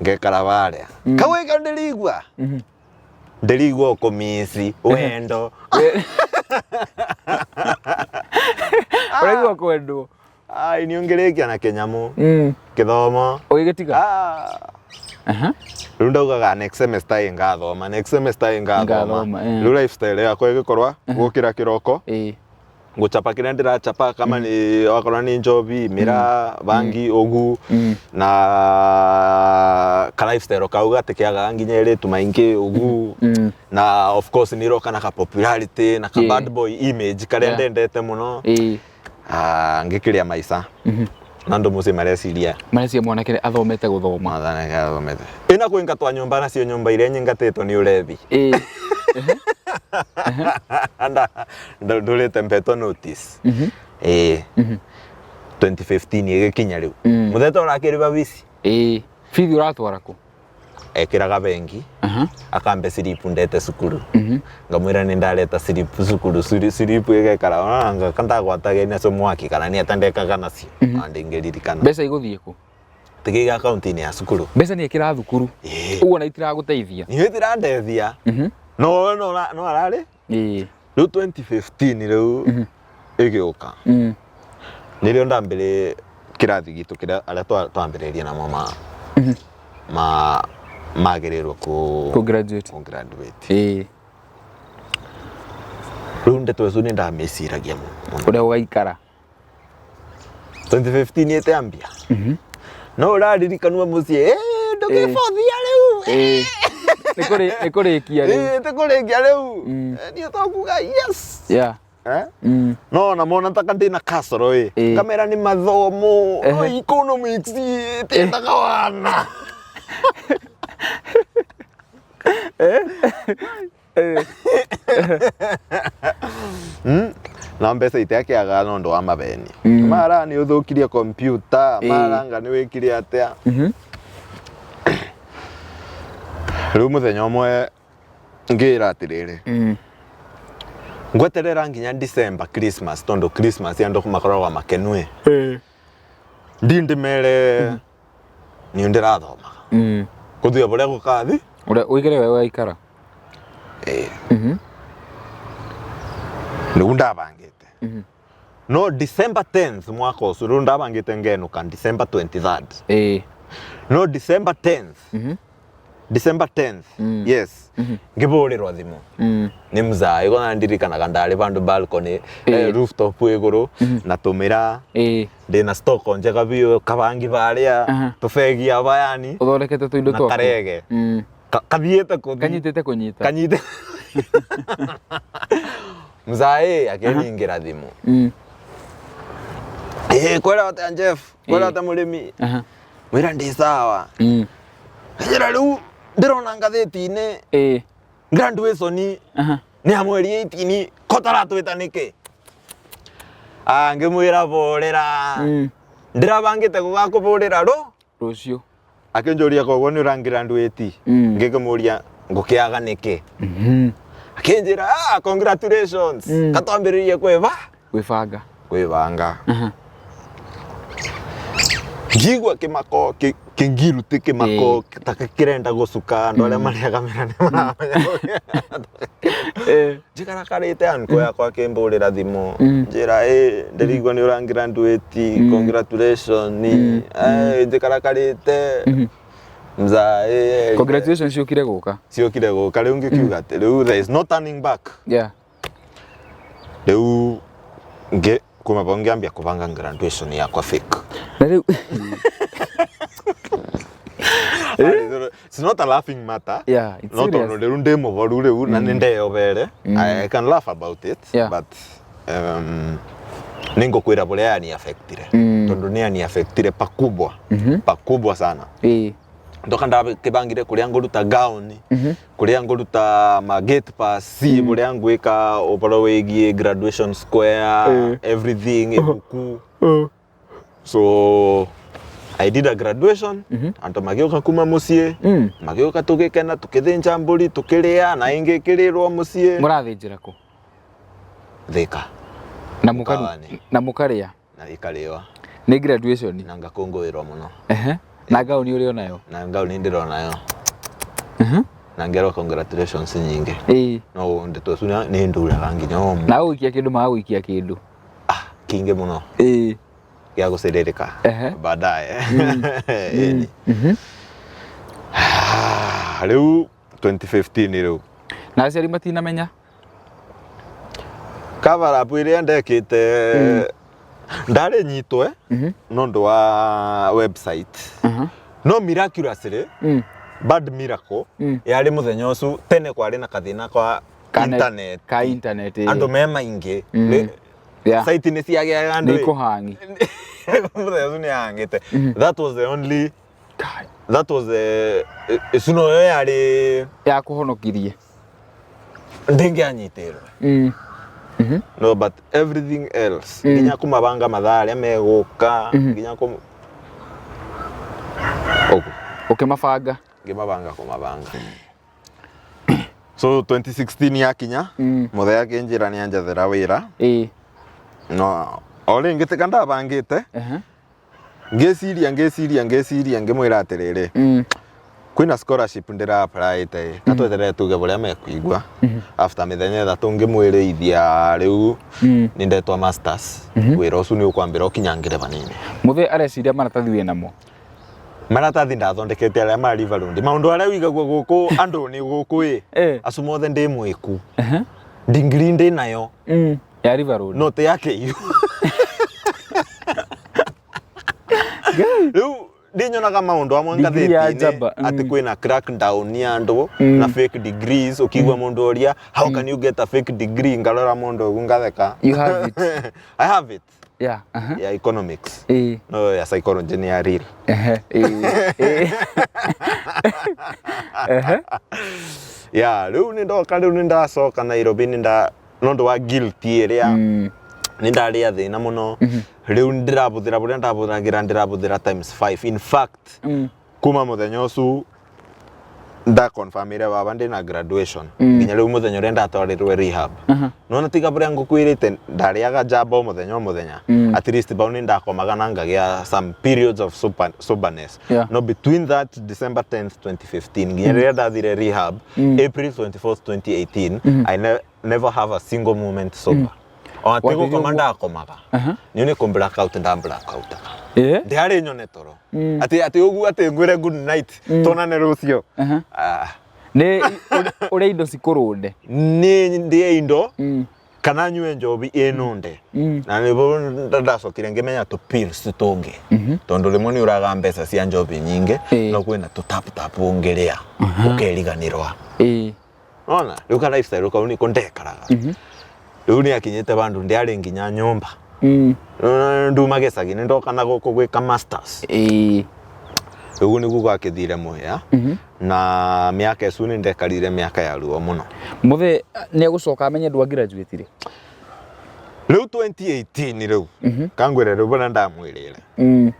ngekara barĩa kau ĩka ndĩrigua ndĩrigua ũkũmici wendo. Ũraigua kwendwo. Ai, nĩ ũngĩrĩkia na kĩnyamũ kĩthomo. Ũgĩgĩtiga. Ah. Rĩu ndaugaga next semester ĩ ngathoma, next semester ĩ ngathoma. Ngathoma, eh. Rĩu lifestyle yakwa ĩgĩkorwa gũkĩra kĩroko, ngũchapa kĩrĩa ndĩrachapa, kama nĩ okorwo nĩ njobi, mĩraa, bangi ũgu, na ka lifestyle kau gatikĩagaga nginya ĩrĩtu maingĩ ũgu, na of course nĩ iroka na ka popularity na ka bad boy image karĩa ndendete mũno. Ah, ngĩkĩrĩa maica na andũ mũciĩ mareciria, Mareciria mwanake athomete gũthoma. Mwathani athomete ĩna kũingatwa nyũmba, nacio nyũmba iria nyingatĩtwo nĩ ũrebi. Ndũrĩte mbetwo notice. Ĩĩ, 2015 ĩgĩkinya rĩu, mũtheta ũrakĩrĩba bici. Ĩĩ, bithi ũratwara kũ? Ekĩraga bengi, akambe slip ndete cukuru, ngamwĩra nĩ ndareta slip cukuru. Slip ĩgekara ona ngaka ndagwatagia nacio mwaki kana nĩ atandekaga nacio, ona ndingĩririkana. Mbeca igũthiĩ kũ? Tigĩiga akaunti-inĩ ya cukuru. Mbeca nĩ ĩkĩra thukuru? Ĩĩ. Ũguo na itiragũteithia? Niĩ itirandeithia, no no no ararĩ. Rĩu 2015 rĩu ĩgĩũka, nĩrĩo ndambĩrĩ kĩrathi gitũ kĩrĩa arĩa twambĩrĩirie namo ma magĩrĩirwo kũ Kũ graduate. Kũ graduate. Rĩu ndeto icio nĩ ndamĩciragia mũno. Ũrĩa ũgaikara. 2015 ĩtĩambia no ũraririkanwo mũciĩ, "Eh, ndũkĩbothia rĩu." Ĩĩ. Nĩ kũrĩkia rĩu. Ĩĩ, tĩkũrĩkia rĩu. Mm. Eh, niĩ tokuga yes. Eh? Mm. No ona mona taka ndĩna kasoro ĩ, kamera nĩ mathomo, no economics ĩ, tiendaga wana. Na mbeca itiakĩaga no ũndũ wa mabeni. Mara nĩ ũthũkirie kompiuta, mara anga nĩ wĩkire atĩa. Rĩu mũthenya ũmwe ngĩra atĩrĩrĩ, ngweterera nginya December, Christmas, tondũ Christmas andũ makoragwo makenue, ndindimere nĩ ndĩrathomaga kũthia bũrĩa gũkathi. Ũrĩa ũigire we ũgaikara. Ĩĩ. Rĩu ndabangĩte no December 10th mwaka ũcio, rĩu ndabangĩte ngenũka December 23rd. No December 10th, December 10th, yes, ngĩbũrĩrwo thimũ nĩ mzai kona ndirikanaga ndarĩ bandũ balcony, rooftop igũrũ na tũmĩra, ndĩna stock njega biũ, kabangi barĩa, tũbegi aba yani Ũthondekete tũindo na twaku. karege. Kathiĩte kũthi Kanyitĩte kũnyita. Kanyite. Mzae akĩningĩra thimũ. Ĩĩ kwĩra atĩa Jeff, kwĩra atĩa mũrĩmi. Mwĩra ndĩ sawa. Njĩra rĩu ndĩrona ngathĩti-inĩ graduation nĩ ya mweri 18 ko taratwĩta nĩkĩ? Ah, ngĩmwĩra bũrĩra. Ndĩrabangĩte gũgakũbũrĩra rũ Rũciũ. Akĩnjũria koguo nĩ ũrangraduate? Ngĩkĩmũria ngũkĩaga nĩkĩ? Akĩnjĩra ah, congratulations. Katwambĩrĩrie kwĩba Gwĩbanga. Kwĩbanga. Ngigua kĩmako kĩngiruti kĩmako ta kĩrenda gũcuka andũ arĩa marĩaga mĩra nĩ maramenya. Njikarakarĩte anko yakwa akĩmbũrĩra thimũ njĩra ĩ ndĩrigua nĩ ũrangraduate, congratulations. Njikarakarĩte mzae. Congratulations ciũkire gũka. Ciokire gũka rĩu ngĩkiuga atĩ rĩu there is no turning back. Rĩu ngĩ kuma vau ngĩambia kũbanga graduation yakwa fake. Na rĩu It's not a laughing matter. Yeah, it's no serious. tondu riu ndi muboru riu na ni ndeyobere. I can laugh about it. But ningukwira buria yani affectire tondu ni yani affectire pakubwa, pakubwa sana. Ndoka ndakibangire kuria nguruta gown, kuria nguruta ma gate pass, buria ngwika uboro wigie graduation square, everything, ibuku. So I did a graduation. Andu magiuka kuma mucii, magiuka tugikena, tukithinja mburi, tukiria na ingi ikirirwo mucii. Mũrathĩnjĩra kũ? Thika. Na Mũkawa-inĩ. Na mũkarĩa? Na ikariwa. Nĩ graduation. Na ngakũngũĩrwo mũno. Na ngauni ũrĩ onayo? Na ngauni ndĩronayo. Na ngerwo congratulations nyingĩ. No ndeto icu nĩ nduraga nginya ũmũthĩ. Na gũikia kĩndũ magagũikia kĩndũ. Ah, kĩingĩ mũno. Gĩa gũcĩrĩrĩka. Baadaye. Ĩni. Rĩu 2015 rĩu. Na aciari matinamenya? Cover up ĩrĩa ndekĩte ndarĩ nyitwe nĩ ũndũ wa website. No miraculously, bad miracle, yarĩ mũthenya ũcio tene kwarĩ na kathĩna kwa internet. Ka internet. Andũ me maingĩ. Site nĩ ciagĩaga andũ. Nĩ ikũhangi. Mũthenya ũcio nĩ yahangĩte. That was the only, that was the ĩcu noyo yarĩ ya kũhonokirie. Ndĩngĩanyitirwo. No, but everything else, nginya kũmabanga mathaa arĩa megũka, nginya kũ ũguo. Ũkĩmabanga. Ngĩmabanga kũmabanga. So 2016 yakinya, mũthee akĩnjĩra nĩ anjethera wĩra. No o rĩngĩ tika ndabangĩte. Ngĩciria ngĩciria ngĩciria ngĩmwĩra atĩrĩrĩ, kwĩna scholarship ndĩra applyĩte, katweterere tuge bũrĩa mekuigua. After mĩthenya 3 ngĩmwĩrĩithia rĩu nĩ ndetwa masters, wĩra ũcio nĩ ũkwambĩra ũkinyangĩre vanini. Mũthee areciria maratathi wĩnamo? Maratathi ndathondekete arĩa ma River Road, maũndũ arĩa wigagwo gũkũ andũ nĩ gũkũ ĩ acu mothe ndĩ mwĩku. Degree ndĩ nayo. Ya River Road. No ti ya KU. Rĩu ndinyonaga maũndũ amwe Degree ya ngathĩti-inĩ njamba, atĩ kwĩna crackdown ya andũ na fake degrees, ũkĩigua mũndũ ũria how can you get a fake degree, ngarora mũndũ ũguo ngatheka. You have it. I have it. Ya economics. No ya psychology nĩ ya real. Ya rĩu nĩ ndoka, rĩu nĩ ndacoka Nairobi, nĩ nda nĩ ũndũ wa guilty ĩrĩa nĩ ndarĩa thĩna mũno. Rĩu ndĩrabũthĩra bũrĩa ndabũthagĩra, ndĩrabũthĩra times 5 in fact. Kuma mũthenya ũcio ndaconfirmire baba ndĩna graduation nginya rĩu mũthenya ũrĩa ndatwarirwe rehab, nona tiga bũrĩa ngũkwĩrĩte ndarĩaga njamba o mũthenya o mũthenya, at least bau nĩ ndakomaga na ngagĩa some periods of soberness. No between that December 10th 2015 nginya rĩrĩa ndathire rehab April 24th 2018, I never have a single moment sober. Ona ti Wathirie gũkoma ũguo? ndakomaga niĩ nĩ kũ blackout nda blackoutaga. Ndĩarĩ nyone toro atĩ atĩ ũguo atĩ ngwĩre good night tuonane rũciũ. Ah. Nĩ ũrĩa indo cikũrũnde. Nĩ ndĩe indo kana nyue njobi ĩnũnde na nĩguo ndacokire ngĩmenya tũ pills tũngĩ tondũ rĩmwe nĩ ũraga mbeca cia njobi nyingĩ. No kwĩna tũ tap tap ũngĩrĩa ũkeriganĩrwa. Ona rĩu ka lifestyle kau nĩko ndekaraga. Rĩu nĩ akinyĩte bandũ ndiarĩ nginya nyũmba. Nduma gĩcagi nĩ ndoka na gũkũ gwĩka masters. Rĩu nĩguo gwakĩthire mũhĩa. Na mĩaka ĩcu nĩ ndekarire mĩaka ya ruo mũno. Mũthee nĩ egũcoka amenye ndwa graduate rĩ? Rĩu 2018 rĩu kangwĩre rĩu bana ndamwĩrĩre.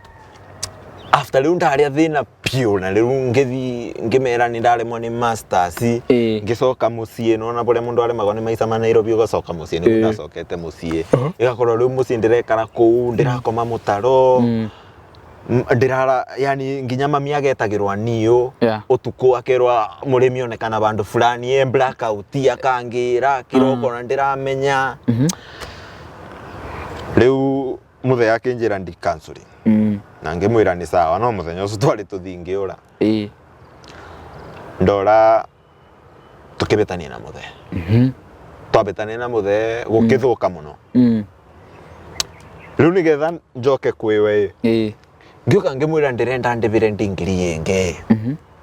After rĩu ndarĩa thĩna piũ na rĩu ngĩthi ngĩmera nĩ ndaremwo nĩ masters. Ngĩcoka mũciĩ nona bũrĩa mũndũ aremagwo nĩ maica ma Nairobi ũgacoka mũciĩ nĩguo ndacokete mũciĩ. Ĩgakorwo rĩu mũciĩ ndĩrekara kũu ndĩrakoma mũtaro. Ndĩrara yani nginya mami agetagĩrwa niũ. Ũtukũ akerwa mũrĩmi onekana bandũ fulani e blackout akangĩra kĩroko na ndĩramenya. Rĩu mũthee akĩnjĩra ndi counseling. Na ngĩmwĩra nĩ sawa no mũthenya ũcio twarĩ tũthiĩ ngĩũra. Ndora tũkĩbĩtania na mũthee. Twabĩtania na mũthee gũkĩthũka mũno. Rĩu nĩgetha njoke kwĩwe ĩ. Ngĩũka ngĩmwĩra ndĩrenda ndĩbĩre ndingiri ĩngĩ.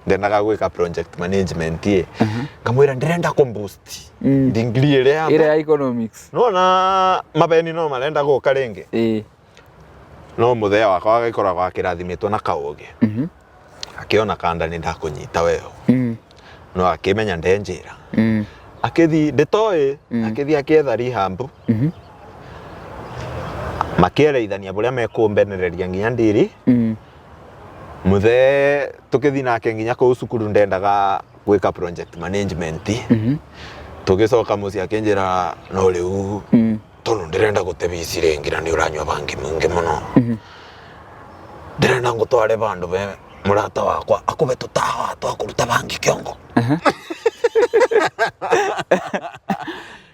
Ndendaga gwĩka project management ĩ. Ngamwĩra ndĩrenda kũ boost ndingiri ĩrĩa ya Ĩrĩa ya economics. Nona mabeni no marenda gũka rĩngĩ. No mũthee wakwa agĩkoragwo akĩrathimĩtwo na kaũgĩ. Akĩona kanda nĩ ndakũnyita weho. No akĩmenya ndenjĩra. Akĩthi ndĩtoĩ akĩthi akĩetha rehab. Makĩereithania bũrĩa mekũmbenereria nginya ndiri. Mũthee tũkĩthi nake nginya kũu cukuru ndendaga gwĩka project management. Tũgĩcoka mũciĩ akĩnjĩra no rĩu tondũ ndĩrenda gũte bici rĩngĩ na nĩ ũranyua bangi mũingĩ mũno. Ndĩrenda ngũtware bandũ be mũrata wakwa akũbe tũtawa twa kũruta bangi kĩongo.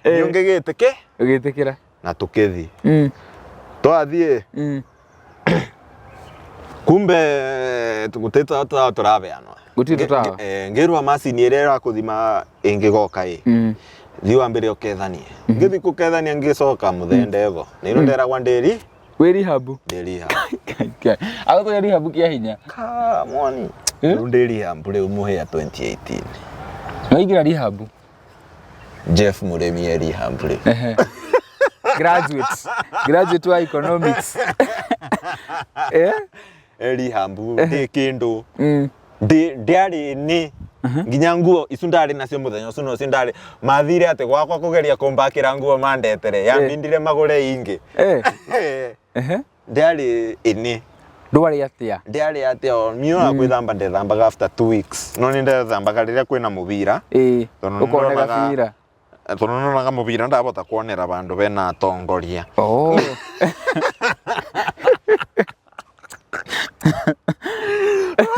Niĩ ngĩgĩtĩkĩ Ũgĩtĩkĩra. na tũkĩthiĩ. Twathiĩ kumbe gũtirĩ tũtawa tũrabeanwo. Gũtirĩ tũtawa? Ngĩrwo macini ĩrĩa ĩrakũthima ĩngĩgoka ĩ. Thiĩ wambere ũkethanie. Ngĩthiĩ kũkethania ngĩcoka mũthee ndevo. Nĩ ino nderagwa ndĩri? Wĩ rehab? Ndĩ rehab. Agũtwara rehab kĩa hinya? Ka mwani. Rĩu ndĩ rehab rĩu mũhĩa 2018. Waingĩra rehab? Jeff Mũrĩmi e rehab rĩu. Graduate. Graduate wa economics. E rehab ndĩ kĩndũ. Ndĩarĩ nĩ nginya nguo icu ndarĩ nacio mũthenya ũcio nocio ndarĩ mathire atĩ gwakwa kũgeria kũmbakĩra nguo mandetere yambindire magũre ingĩ. Ndĩarĩ ĩnĩ. Ndwarĩ atĩa? Ndĩarĩ atĩa o niĩ ona gwĩthamba ndethambaga after 2 weeks no nĩ ndethambaga rĩrĩa kwĩna mũbira. Tondũ nĩ Ũkona ndonaga gabira. Tondũ nĩ ndonaga mũbira ndabota kuonera bandũ bena atongoria.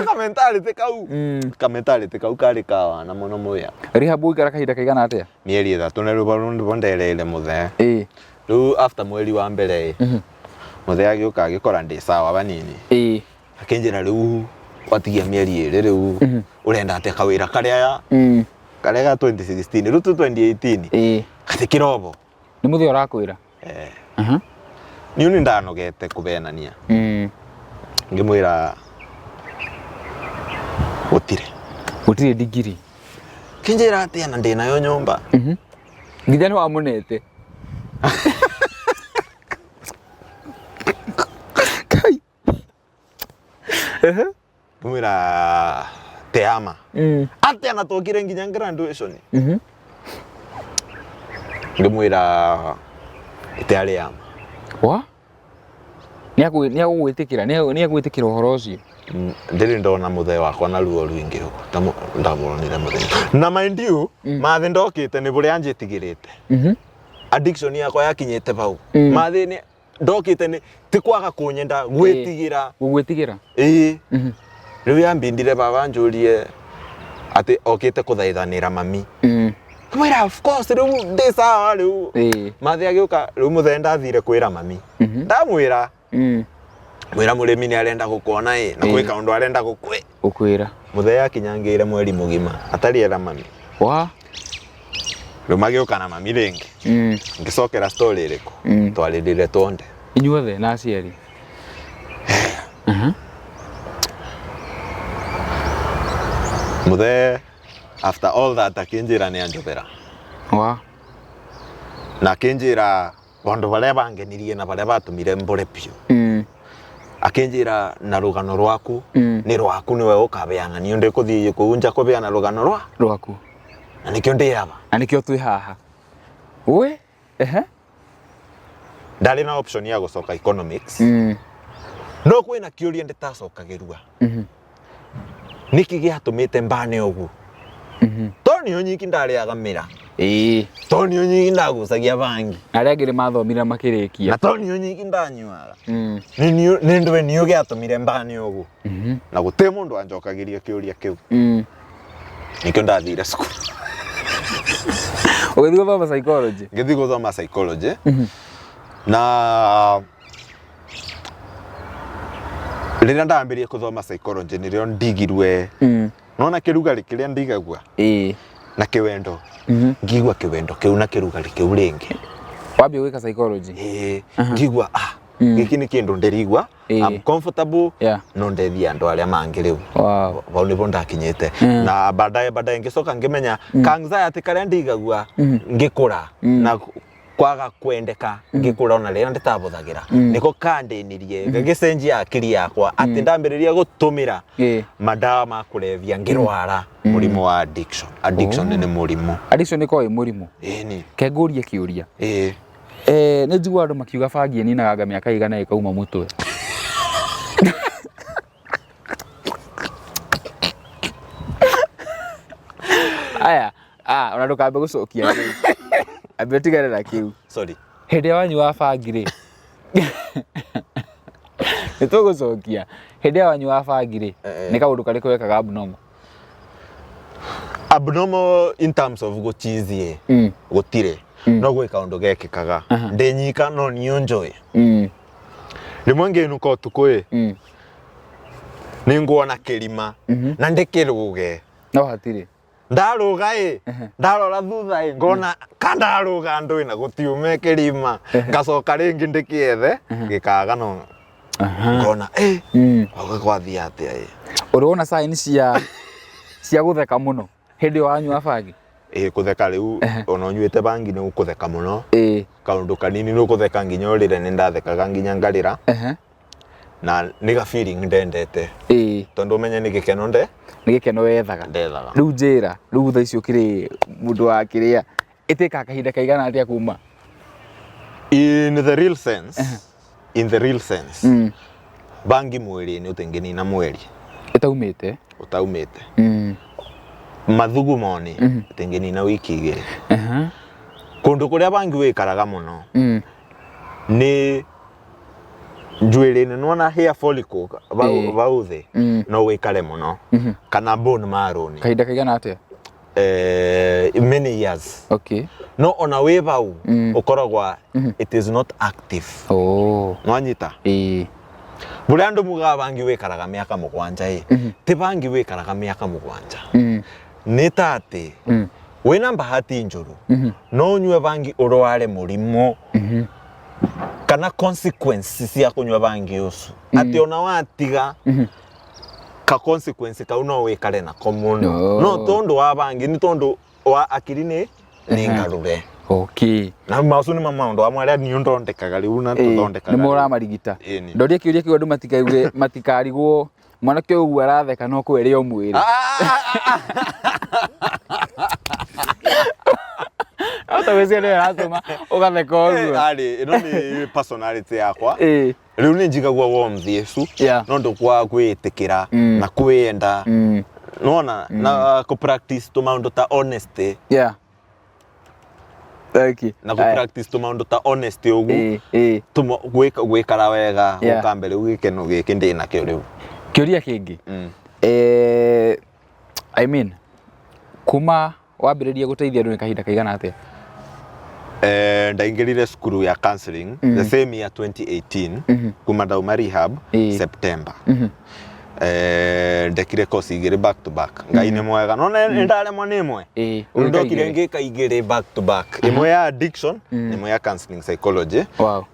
Ka mentality kau. Ka mentality kau karĩ ka wana mũno mũya. Rehab ũikara kahinda kaigana atĩa? Mĩeri 3 na rĩu bau nĩguo ndereire mũthee. Rĩu after mweri wa mbere ĩ. Mũthee agĩũka agĩkora ndĩ sawa banini. Akĩnjĩra rĩu watigia mĩeri 2 rĩu ũrenda atĩa kawĩra karĩa karĩa ga 2016 rĩu tu 2018. Gatĩ kĩrobo. Nĩ mũthee ũrakwĩra? Niĩ nĩ ndanogete kũbenania. Ngĩmwĩra gũtirĩ. Gũtirĩ ndigiri. Kĩnjĩra atĩa na ndĩnayo nyũmba. Nginya nĩ wamũnete. Kai. Ngĩmwĩra teama. Atĩa na twokire nginya graduation. Ngĩmwĩra ĩtarĩ ama. Wa? Nĩ agũgwĩtĩkĩra, nĩ agwĩtĩkĩra ũhoro ũcio. Ndĩrĩ ndona mũthee wakwa na ruo rũingĩ ũguo ta ndamuonire mũthenya. Na mind you, mathĩ ndokĩte nĩ bũrĩa anjĩtigĩrĩte. Addiction yakwa yakinyĩte bau. Mathĩ nĩ ndokĩte nĩ ti kwaga kũnyenda gwĩtigĩra. Gũgwĩtigĩra? Ĩĩ. Rĩu yambindire baba anjũrie atĩ okĩte kũthaithanĩra mami. Ngĩmwĩra of course rĩu ndĩ sawa rĩu. Mathĩ agĩũka rĩu mũthee ndathire kwĩra mami. Ndamwĩra. Mwĩra mũrĩmi nĩ arenda gũkuona ĩ na gwĩ kaũndũ arenda gũkwĩ. Gũkwĩra. Mũthee akinyangĩire mweri mũgima atarĩ era mami. Wa? Rĩu magĩũka na mami rĩngĩ. Ngĩcokera story ĩrĩkũ? Twarĩrire twonde. Inyuothe na aciari? Mũthee after all that akĩnjĩra nĩ anjobera. Wa? Na akinjira bandu baria bangenirie na baria batumire mbure piu. Akinjira na rugano rwaku ni rwaku niwe ukabeana ni ndi kuthii kuu nja kubeana rugano rwa rwaku na nikio ndi aba. Na nikio twi haha we. Ehe. Ndari na option ya gucoka economics. No kwina kiuria nditacokagirua. Niki giatumite mbane ugu? To nio nyiki ndariaga mira. To nio nyiki ndagucagia bangi. Na arĩa angĩ nĩ mathomire makĩrĩkia. Na to nio nyiki ndanyuaga. Ni ndwe nio giatumire mbane ugu. Na guti mundu anjokagiria kiuria kiu. Nikio ndathire cukuru. Ũgĩthiĩ gũthoma psychology? Ngĩthiĩ gũthoma psychology. Na rĩrĩa ndambĩrĩrie gũthoma psychology nĩrĩo ndigirwe. Nona kĩrugarĩ kĩrĩa ndigagua na kĩwendo. Ngigua kĩwendo kĩu na kĩrugarĩ kĩu rĩngĩ. Wambia gwĩka psychology? Ĩĩ, ngigua gĩkĩ nĩ kĩndũ ndĩrigua. I'm comfortable. No ndeithie andũ arĩa mangĩ rĩu. Vau nĩvo ndakinyĩte. Na baadaye baadaye ngĩcoka ngĩmenya ka anxiety karĩa ndigagua ngĩkũra na kwaga kwendeka ngĩkũra ona rĩrĩa ndĩtabũthagĩra nĩko kandĩnirie gagĩcenjia akiri yakwa atĩ ndambĩrĩria gũtũmĩra madawa ma kũrebia ngĩrwara mũrimũ wa addiction. Addiction nĩ mũrimũ. Addiction ĩkoragwo ĩ mũrimũ. Ĩni. Ke ngũrie kĩũria. Ĩĩ. Nĩ njiguaga andũ makiuga bangi ĩninaganga mĩaka ĩigana ĩkauma mũtwe. Aya, ona ndũkambe gũcokia kĩu. Ambe ũtigane na kĩu. Sorry. Hĩndĩ ĩrĩa wanyuaga bangi rĩ, nĩ tũgũcokia. Hĩndĩ ĩrĩa wanyuaga bangi rĩ, nĩ kaũndũ karĩkũ wekaga abnormal? Abnormal in terms of gũchizie. Gũtirĩ. No gwĩ kaũndũ gekĩkaga. Ndĩ nyika no niĩ njũĩ. Rĩmwe ngĩinũka ũtukũ ĩ, nĩ nguona kĩrima na ndĩkĩrũge. No hatirĩ. Ndaruga ĩ, ndarora thutha ĩ, ngona ka ndaruga ndũĩ na gũtiume kĩrima. Ngacoka rĩngĩ ndĩkĩethe, gĩkaga no ngona ĩ, gũka gwathiĩ atĩa ĩ. Ũrĩ wona sign cia gũtheka mũno hĩndĩ ĩyo wanyua bangi? Ĩ, kũtheka rĩu ona ũnyuĩte bangi nĩ ũkũtheka mũno. Kaũndũ kanini nĩ ũkũtheka nginya ũrĩre, nĩ ndathekaga nginya ngarĩra. Na nĩ ga feeling ndendete. Tondũ ũmenye nĩ gĩkeno nde? Nĩ gĩkeno wethaga. Ndethaga. Rĩu njĩra, rĩu thaa ici ũkĩrĩ mũndũ wa kĩrĩa, ĩtĩkaga kahinda kaigana atĩa kuma? In the real sense, in the real sense, bangi mwĩrĩ-inĩ ũtĩngĩnina mweri. Ĩtaumĩte? Ũtaumĩte. Mathugumo-inĩ, ũtĩngĩnina wiki igĩrĩ. Kũndũ kũrĩa bangi wĩkaraga mũno, nĩ njuĩrĩ-inĩ, nĩwona hair follicle vau thĩ, no wĩkare mũno. Kana bone marrow-inĩ. Kahinda kaigana atĩa? Many years. No ona wĩ vau, ũkoragwo it is not active. Nwanyita? Bũrĩa andũ mugaga bangi wĩkaraga mĩaka mũgwanja ĩ, ti bangi wĩkaraga mĩaka mũgwanja. Nĩ ta atĩ, wĩna bahati njũru, no ũnyue bangi ũrware mũrimũ, kana consequence cia kũnyua bangi ũcio. Atĩ ona watiga, ka consequence kau no wĩkare nako mũno. No tondũ wa bangi, nĩ tondũ wa akiri nĩ ngarũre. Na macio nĩ maũndũ amwe arĩa niĩ ndondekaga rĩu na tũthondekaga. Nĩ mũramarigita. Ĩni. Ndoria kĩũria kĩu andũ matikaigue, matikarigwo mwanake ũguo aratheka no kwĩrĩ o mwĩrĩ. No ta gwĩciria nĩwe ĩratũma ũgatheka ũguo. Arĩ, ĩno nĩ personality yakwa. Rĩu nĩ njigagua warmth ĩcu, no ndũ kwa kwĩĩtĩkĩra na kwĩyenda. Nĩwona, na kũ practice tũmaũndũ ta honesty. Thank you. Na kũ practice tũmaũndũ ta honesty ũguo. Gwĩkara wega, gũka mbere rĩu gĩkeno gĩkĩ ndĩ nakĩo rĩu. Kĩũria kĩngĩ. I mean, kuma wambĩrĩria gũteithia andũ nĩ kahinda kaigana atĩa? Ndaingĩrire cukuru ya counseling the same year 2018, kuma ndauma rehab September. Ndekire course igĩrĩ back to back. Ngai nĩ mwega. No nĩ ndaremwo nĩ ĩmwe. Rĩu ndokire ngĩka igĩrĩ back to back. Ĩmwe ya addiction, ĩmwe ya counseling psychology.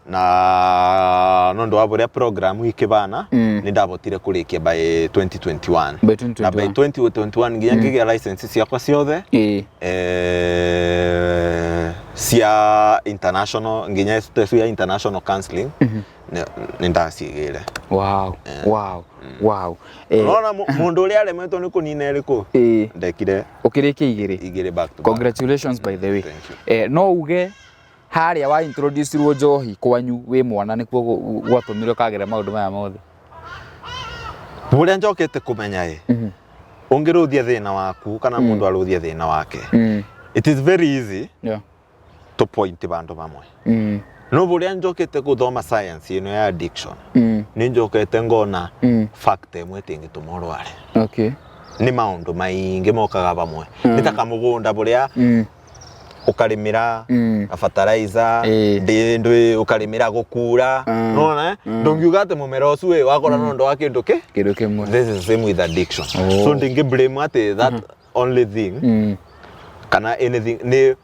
Na no ndo wa bũrĩa program ikĩbana, nĩ ndabotire kũrĩkia by 2021. By 2021. Na by 2021 nginya ngĩgĩa license ciakwa ciothe. Cia International nginya tesu ya international counseling nĩ ndacigĩire. Wow. Nona mũndũ ũrĩa aremetwo nĩ kũnina ĩrĩkũ, ndekire Ũkĩrĩkia igĩrĩ. Igĩrĩ back to back. Congratulations, by the way. Thank you. No uge harĩa wa introduce-irwo njohi kwanyu wĩ mwana nĩkuo gwatũmire ũkagera maũndũ maya mothe? Ũrĩa njokete kũmenya ĩ, ũngĩrũthia thĩna waku kana mũndũ arũthie thĩna wake, it is very easy to point bandu bamwe. No buria njokete guthoma science ino ya addiction, ni njokete ngona fact imwe tingituma urware. Ni maundu maingi mokaga bamwe. Ni ta kamugunda buria ukarimira fertilizer, ndwi ukarimira gukura. Nona ndungiuga ati mumera ucio ĩ wakora no ndu wa kindu ki Kĩndũ kĩmwe. This is the same with addiction. So ndingi blame ati that only thing kana anything. Ni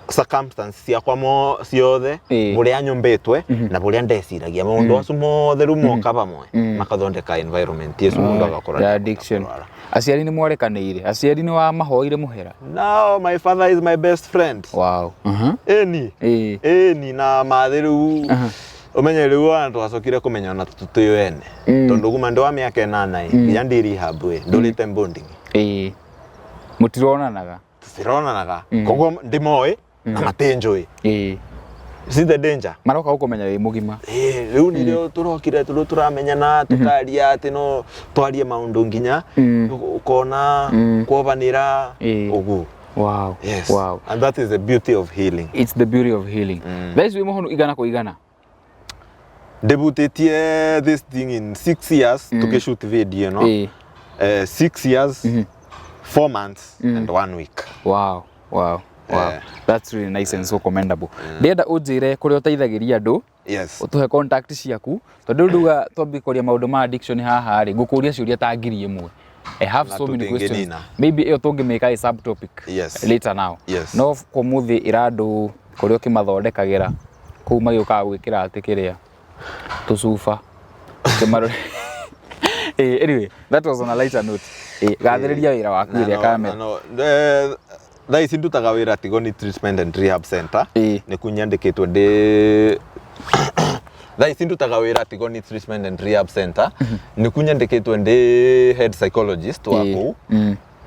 circumstance ciakwa mo ciothe, buria nyumbitwe na buria ndeciragia maundu acio mothe riu moka pamwe makathondeka environment yesu mundu agakora Ya addiction. Aciari nĩ mwarekanĩire? Aciari nĩ wamahoire mũhera? Now my father is my best friend. Eni. Eni na mathi riu umenye riu ona twacokire kumenya ona tutio ene, tondu kuma ndi wa miaka 8 ĩ nginya ndi rehab ĩ ndurite bonding. Ĩĩ, mũtironanaga. Tutironanaga, koguo ndimoĩ na matinjũĩ. See the danger? Maroka gũkũmenya wĩ mũgima. Ĩĩ, rĩu nĩrĩo tũrokire tũrĩ tũramenyana, tũkaria atĩ no twarie maũndũ nginya ũkona kwobanĩra ũguo. Yes. And that is the beauty of healing. It's the beauty of healing. Thaa ici wĩ mũhonu 100%? Ndĩbutĩtie this thing in 6 years tũkĩshoot video ĩno. 6 years, 4 months and one week. Wow. That's really nice and so commendable. Ndĩrenda ũnjĩre kũrĩa ũteithagĩria andũ, ũtũhe contact ciaku, tondũ rĩu nduga twambie kwaria maũndũ ma addiction haha rĩ, ngũkũria ciũria ta 1000. I have Na so many questions. tũtingĩnina. Maybe ĩyo tũngĩmĩka a subtopic later now. No kwa mũthĩ ĩra andũ kũrĩa ũkĩmathondekagĩra kũu magĩũkaga gwĩkĩra atĩ kĩrĩa tũcuba ũkĩmarore. Anyway, that was on a lighter note. Gathĩrĩria wĩra waku Na ĩrĩa kamera. Na no, thaa ici ndutaga wĩra Tigoni Treatment and Rehab Center. Nĩ kunyandĩkĩtwo ndĩ thaa ici ndutaga wĩra Tigoni Treatment and Rehab Center, nĩ kunyandĩkĩtwo ndĩ head psychologist wa kũu.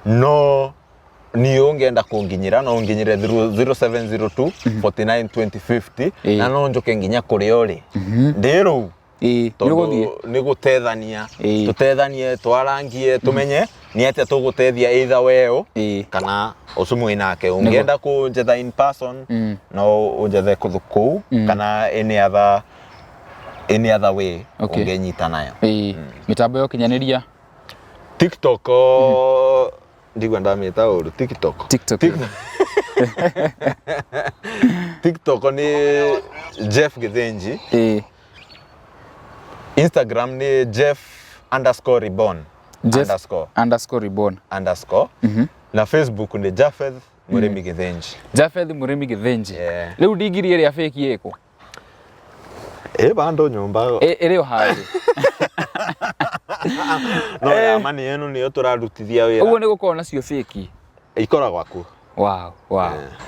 No niĩ ũngĩenda kũnginyĩra no ũnginyĩre through 0702 49 2050. Na no njũke nginya kũrĩa ũrĩ ndĩ rũu. Nĩ ũgũthiĩ? Tondũ nĩ gũtethania, tũtethanie, twarangie, tũmenye nĩ atĩa tũgũtethia either weũ kana ũcio mwĩ nake. Ũngĩenda kũnjetha in person, no ũnjethe kũndũ kũu kana any other way ũngĩnyita nayo. Mĩtambo ya ũkinyanĩria? TikTok, ndigua ndamĩta ũru TikTok. TikTok. TikTok nĩ Jeff Githinji. Instagram nĩ Jeff_reborn. Jeff Underscore. Underscore reborn. Underscore. Na Facebook nĩ Japheth Mũrĩmi Githinji. Japheth Mũrĩmi Githinji. Yeah. Rĩu ndigiri ĩrĩa fake ĩkũ? Ĩ bandũ nyũmba. Ĩrĩ o handũ? No ya mani ĩno nĩyo tũrarutithia wĩra. Ũguo nĩ gũkorwo nacio fake? Ikoragwo akuo. Wow.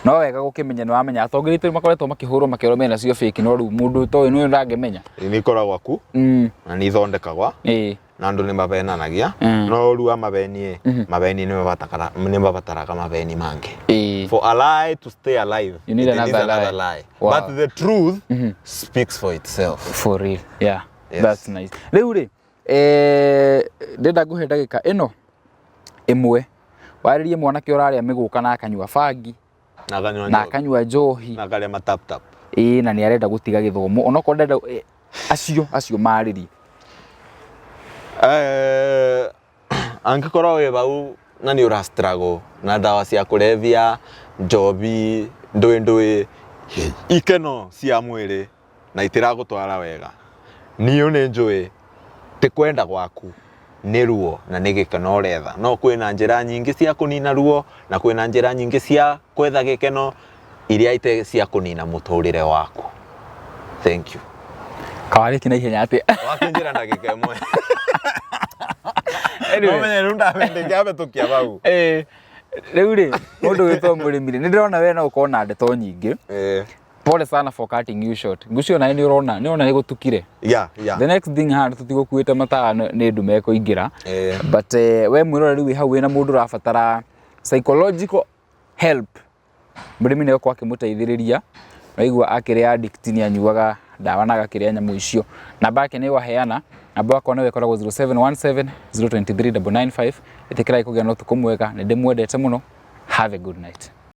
No wega gũkĩmenya nĩ wamenya atongoria aitũ makoretwo makĩhũrwo makĩrwo mena cio fake, no rĩu mũndũ ũtoĩ nĩ ndangĩmenya. Nĩ ikoragwo aku na nĩ ithondekagwa na andũ nĩ mavenanagia. No rĩu amaveni ĩ maveni nĩ mabataraga maveni mangĩ. For a lie to stay alive, You need it needs another another lie. lie. But the truth speaks for itself. For real, yeah. Yes. That's nice. Rĩu rĩ, ndĩrenda ngũhe ndagĩka ĩno ĩmwe warĩrie mwanake ũrarĩa mĩgũka na akanyua bangi Na akanyua na njohi. Akanyua njohi. Na akarĩa matap tap. Ĩĩ, na nĩ arenda gũtiga gĩthomo onokorwo ndenda, acio marĩrie. Angĩkorwo wĩ bau na nĩ ũra struggle na ndawa cia kũrebia, njobi, ndũĩ ndũĩ, ikeno cia mwĩrĩ na itiragũtwara wega, niĩ nĩ njũĩ ti kwenda gwaku, nĩ ruo na nĩ gĩkeno ũretha. No kwĩna njĩra nyingĩ cia kũnina ruo na kwĩna njĩra nyingĩ cia kwetha gĩkeno iria ite cia kũnina mũtũrĩre waku. Thank you. Kawarĩki na ihenya atĩa? Wakĩnjĩra ndagĩka ĩmwe. Anyway. No menye rĩu ndangĩahĩtũkia bau. Rĩu rĩ, mũndũ wĩtwo mũrĩmi rĩ, nĩ ndĩrona we no ũkorwo na ndeto nyingĩ. Pole sana for cutting you short. Ngucio nawe nĩ ũrona, nĩ ũrona nĩ gũtukire. Yeah. The next thing haha tũtigũkuĩte matawa nĩ ndume ĩkũingĩra. But we mwĩroreri wĩ hau wĩna mũndũ ũrabatara psychological help, mũrĩmi nĩ egũkorwo akĩmũteithĩrĩria. Waigua akĩrĩ addict, nĩ anyuaga ndawa na agakĩrĩa nyamũ icio. Namba yake nĩ waheana, namba yakwa nĩyo ĩkoragwo 0717 023 995. Ĩtĩkĩrai kũgĩa na ũtukũ mwega, nĩ ndĩmwendete mũno. Have a good night.